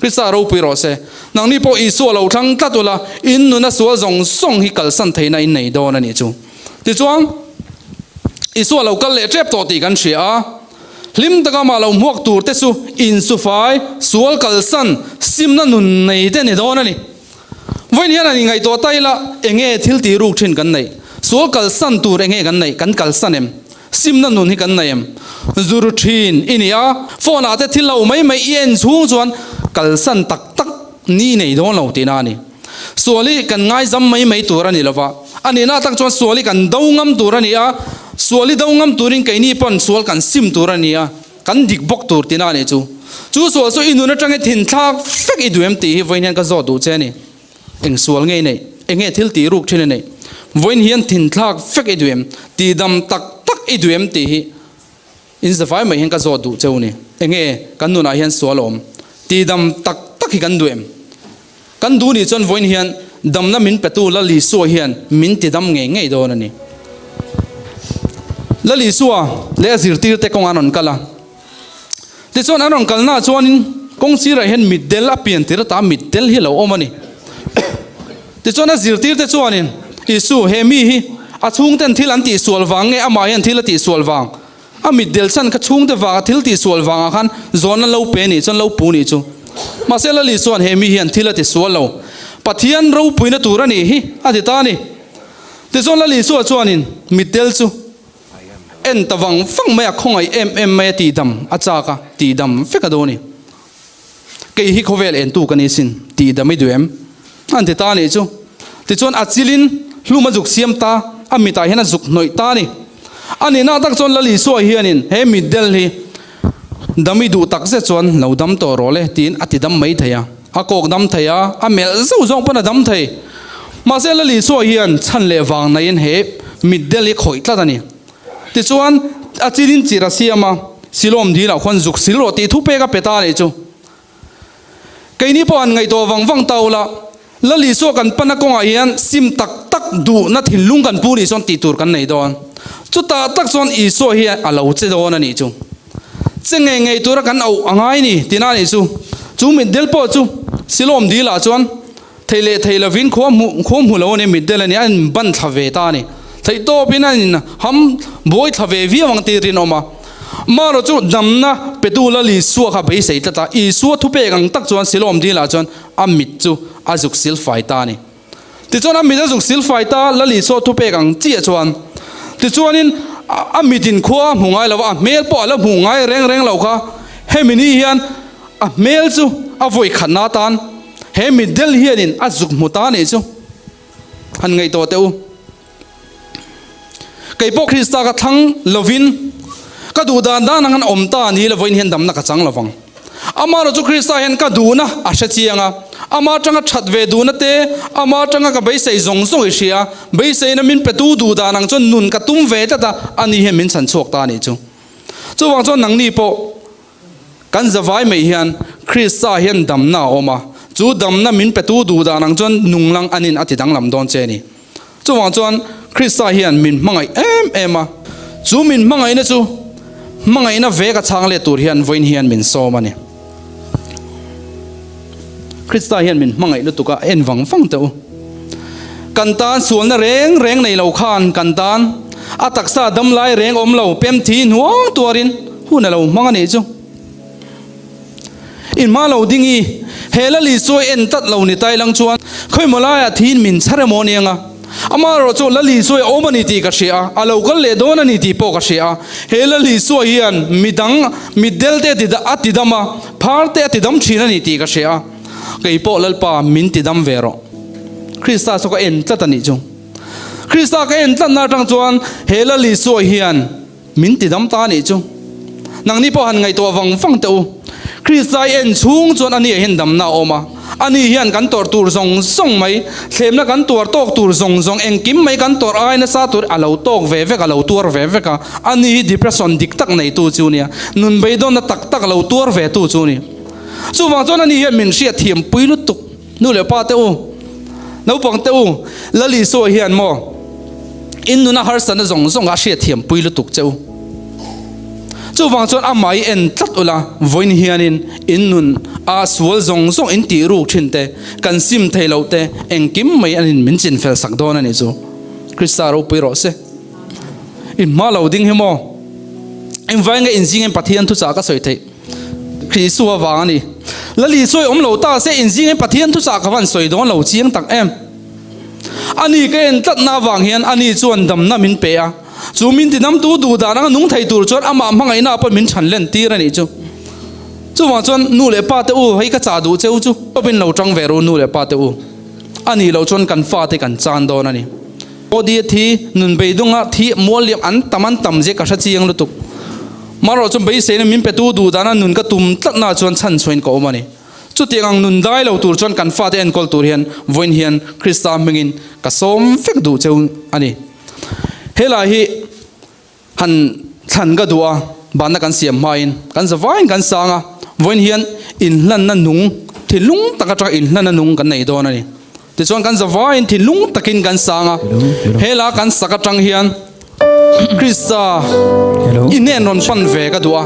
A: Krista ropui rawh se. Nangni pawh Isua lo thlang tlat ula, in nuna sual zawng zawng hi kalsan theihna in nei dawn a nih chu. Tichuan Isua lo kal leh tep tawh tih kan hria a. Hlim taka mah lo hmuak tur te chu insufai, sual kalsan, simna nun nei te ni dawn a ni. Vawiin hian an inngaihtuah ta ila, enge thil tih ruk thin kan neih? Sual kalsan tur enge kan neih? Kan kalsan em? Simna nun hi kan nei em? Zuru thin i ni a, phone ah te thil lo mai mai i en chhung chuan kalsan tak tak ni nei dawn lo tihna a ni. Sual hi kan ngaizam mai mai tur a ni lo va, a nihna tak chuan sual hi kan do ngam tur a ni a, sual hi do ngam turin keini pawn sual kan sim tur a ni a, kan dik bawk tur tihna a nih chu. Chu sual chu i nun atangin thinthlak vek i duh em tih hi vawiin hian ka zawt duh che a ni. Eng sual nge i neih? Eng nge thil tih ruk thin i neih? Vawiin hian thinthlak vek i duh em? Tihdam tak tak i duh em tih hi In zavai mai hian ka zawt duh cheu ni. Enge kan nunah hian sual a awm? Tihdam tak tak hi kan duh em? Kan duh nih chuan vawiin hian damna min petu Lal Isua hian min tidam ngei ngei dawn a ni. Lal Isua leh a zirtirte kawngah an rawn kal a. Tichuan an rawn kalnaah chuanin kawng sirah hian mitdel a pian tir ata mitdel hi a lo awm a ni. Tichuan a zirtirte chuanin, Isu, he mi hi a chhungten thil an tihsual vang nge amah hian thil a tihsual vang? A mitdel chan kha chhungte vanga thil tihsual vangah khan zawn an lo pe nih chuan lo pu nih chu. Mahse Lali chuan he mi hian thil a tisual lo. Pathian ropuina tur a nih hi a ti ta a ni. Tichuan Lali Isua chuanin mitdel chu en ta vang vang mai a, khawngaih em em mai a tihdam a chak a, tihdam vek a dawn a ni. Kei hi khawvel entu ka ni sin, tihdam i duh em? An ti ta a nih chu. Tichuan a chilin hlum a zuk siam ta, a mitah hian a zuk hnawih ta a ni. A nihna tak chuan Lal Isua hianin he mitdel hi dam i duh tak zet chuan lo dam tawh rawh le tiin a ti dam mai thei a. A kawk dam thei a, a melh zauh zawng pawn a dam thei. Mahse Lal Isua hian chhan leh vang naiin he mitdel hi khawih tlat a ni. Tichuan a chilin chir a siam a, Silawm dilah khuan zuk sil rawh tih thupek a pe ta a nih chu. Keini pawh han ngaihtuah vang vang ta ula, Lal Isua kan pana kawngah hian sim tak tak duhna thinlung kan pu nih chuan tih tur kan nei dawn. Chutah tak chuan Isua hi a lo che dawn a nih chu. Che ngei ngei tura kan auh a ngai ni tina a nih chu. Chu mitdel pawh chu Silawm dilah chuan thei leh thei lovin khua hmu khua hmu lo a ni, mitdel a ni, a inban thla ve ta a ni. Theih tawpin a in ham buai thla ve viau ang tih rinawm a. Marawh chu damna petu Lal Isua kha beisei tlat a, Isua thupek ang tak chuan Silawm dilah chuan a mit chu a zuk sil fai ta a ni. Tichuan a mit a zuk sil fai ta, Lal Isua thupek ang chiah chuan. Tichuanin a mitin khua a hmu ngai lo va, a hmel pawh a la hmu ngai reng reng lo kha. Hemi ni hian a hmel chu a vawi khatna atan he mitdel hianin a zuk hmu ta a nih chu. Han ngaihtuah teh u. Kei pawh Krista ka thlang lovin ka duh dan dan ang an awm ta ni lo vawiin hian damna ka chang lovang. Amaherawh chu Krista hian ka duhna a hre chiang a, ama atanga that ve duhna te, ama atanga ka beisei zawng zawng i hria, beiseina min petu duh dan ang chuan nun ka tum ve tlat a, ani hian min chhan chhuak ta a nih chu. Chuvang chuan nangni pawh kan zavai mai hian Krista hian damna a awm a, chu damna min petu duh dan ang chuan nung lang anin a ti danglam dawn che a ni. Chuvang chuan Krista hian min hmangaih em em a, chu min hmangaihna chu hmangaihna vek a chhang let tur hian vawiin hian min sawm a ni. Krista hian min hmangaih lutuk a, en vang vang teh u. Kan tan sualna reng reng nei lo khan kan tan a taksa dam lai reng awm lo pem thi hnuang tuarin hun a lo hmang a nih chu. In hma lo ding i, he la Lisua en tlat lo ni tai lang chuan khawimaw laiah thiin min chhar emaw aniang a. Amaherawh chu la Lisua awm a ni tih ka hria a, a lo kal leh dawn a ni tih pawh ka hria a. He la Lisua hian midang mitdel te a ti dam a, phar te a ti dam thin a ni tih ka hria a. Kei pawh Lalpa min ti dam ve rawh. Krista chu ka en tlat a nih chu. Krista ka en tlatna atang chuan he la Lisua hian Min ti dam ta anih chu. Nangni pawh han ngaihtuah vang vang teh u. Krista i en chhung chuan ani ah hian damna a awm a. Ani hian kan tawrh tur zawng zawng mai, thlemna kan tuar tawk tur zawng zawng, engkim mai kan tawrh ai nasa tur a lo tawk ve vek, a lo tuar ve vek a. Ani hi depression dik tak neitu chu nia. Nun beidawnna tak tak lo tuar ve tu chu ni. Chuvang chuan ani hian min hriat thiam pui lutuk. Nu leh pa te u, naupang te u, Lal Isua hian maw in nuna harsatna zawng zawng a hriatthiam pui lutuk che u. Chuvang chuan amah i en tlat ula, vawiin hianin in nun a sual zawng zawng in tih ruk thin te, kan sim thei loh te, engkim mai anin min chin fel sak dawn a nih chu. Krista ropui rawh se. In hma lo ding hi maw? Engvai nge inzingin Pathian thuchah ka sawi theih? Khrihsu avang a ni. Lal Isua i awm lo ta se inzingin Pathian thuchah ka van sawi dawn lo chiang tak em. Ani ka en tlatna avang hian ani chuan damna min pe a, chu min tidamtu duh dan anga nung thei tur chuan amah hmangaihna pawh min chhan len tir a nih chu. Chuvang chuan nu leh pa te u, hei ka chah duh cheu chu pawhin lo tang ve ru nu leh pa te u. A nih loh chuan kan fate kan chan dawn a ni. Odi a thi, nun beidunga thi mual liam an tam an tam zia ka hre chiang lutuk. Marawh chu beiseina min petu duh dana nun ka tum tlatna chuan chhan chhuain ka awm a ni. Chutiang ang nun dai lo tur chuan kan fate enkawl tur hian vawiin hian Krista hmingin ka sawm vek duh cheu a ni. Helai hi han thlan ka duh a, banna kan siam hmain kan zavaiin kan sang a, vawiin hian inhlanna nung, thinlung tak atanga inhlanna nung kan nei dawn a ni. Tichuan kan zavaiin thinlung takin kan sang a, hela kan sak atang hian Krista i hnen rawn pan ve ka duh a,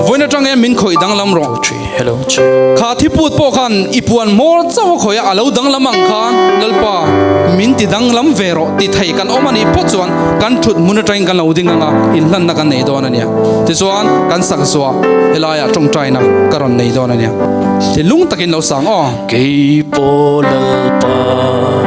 A: vawiin atang hian min khawih danglam rawh. Kha thiput pawh khan i puan hmawr chauh a khawih a, a lo danglam ang khan Lalpa min ti danglam ve rawh ti thei kan awm a nih phawt chuan kan thut hmun atangin kan lo ding ang a, inhlanna kan nei dawn a nia. Tichuan kan sak zuah helaiah tawngtaina ka rawn nei dawn a nia. Thinlung takin lo sang aw.
B: Kei pawh Lalpa.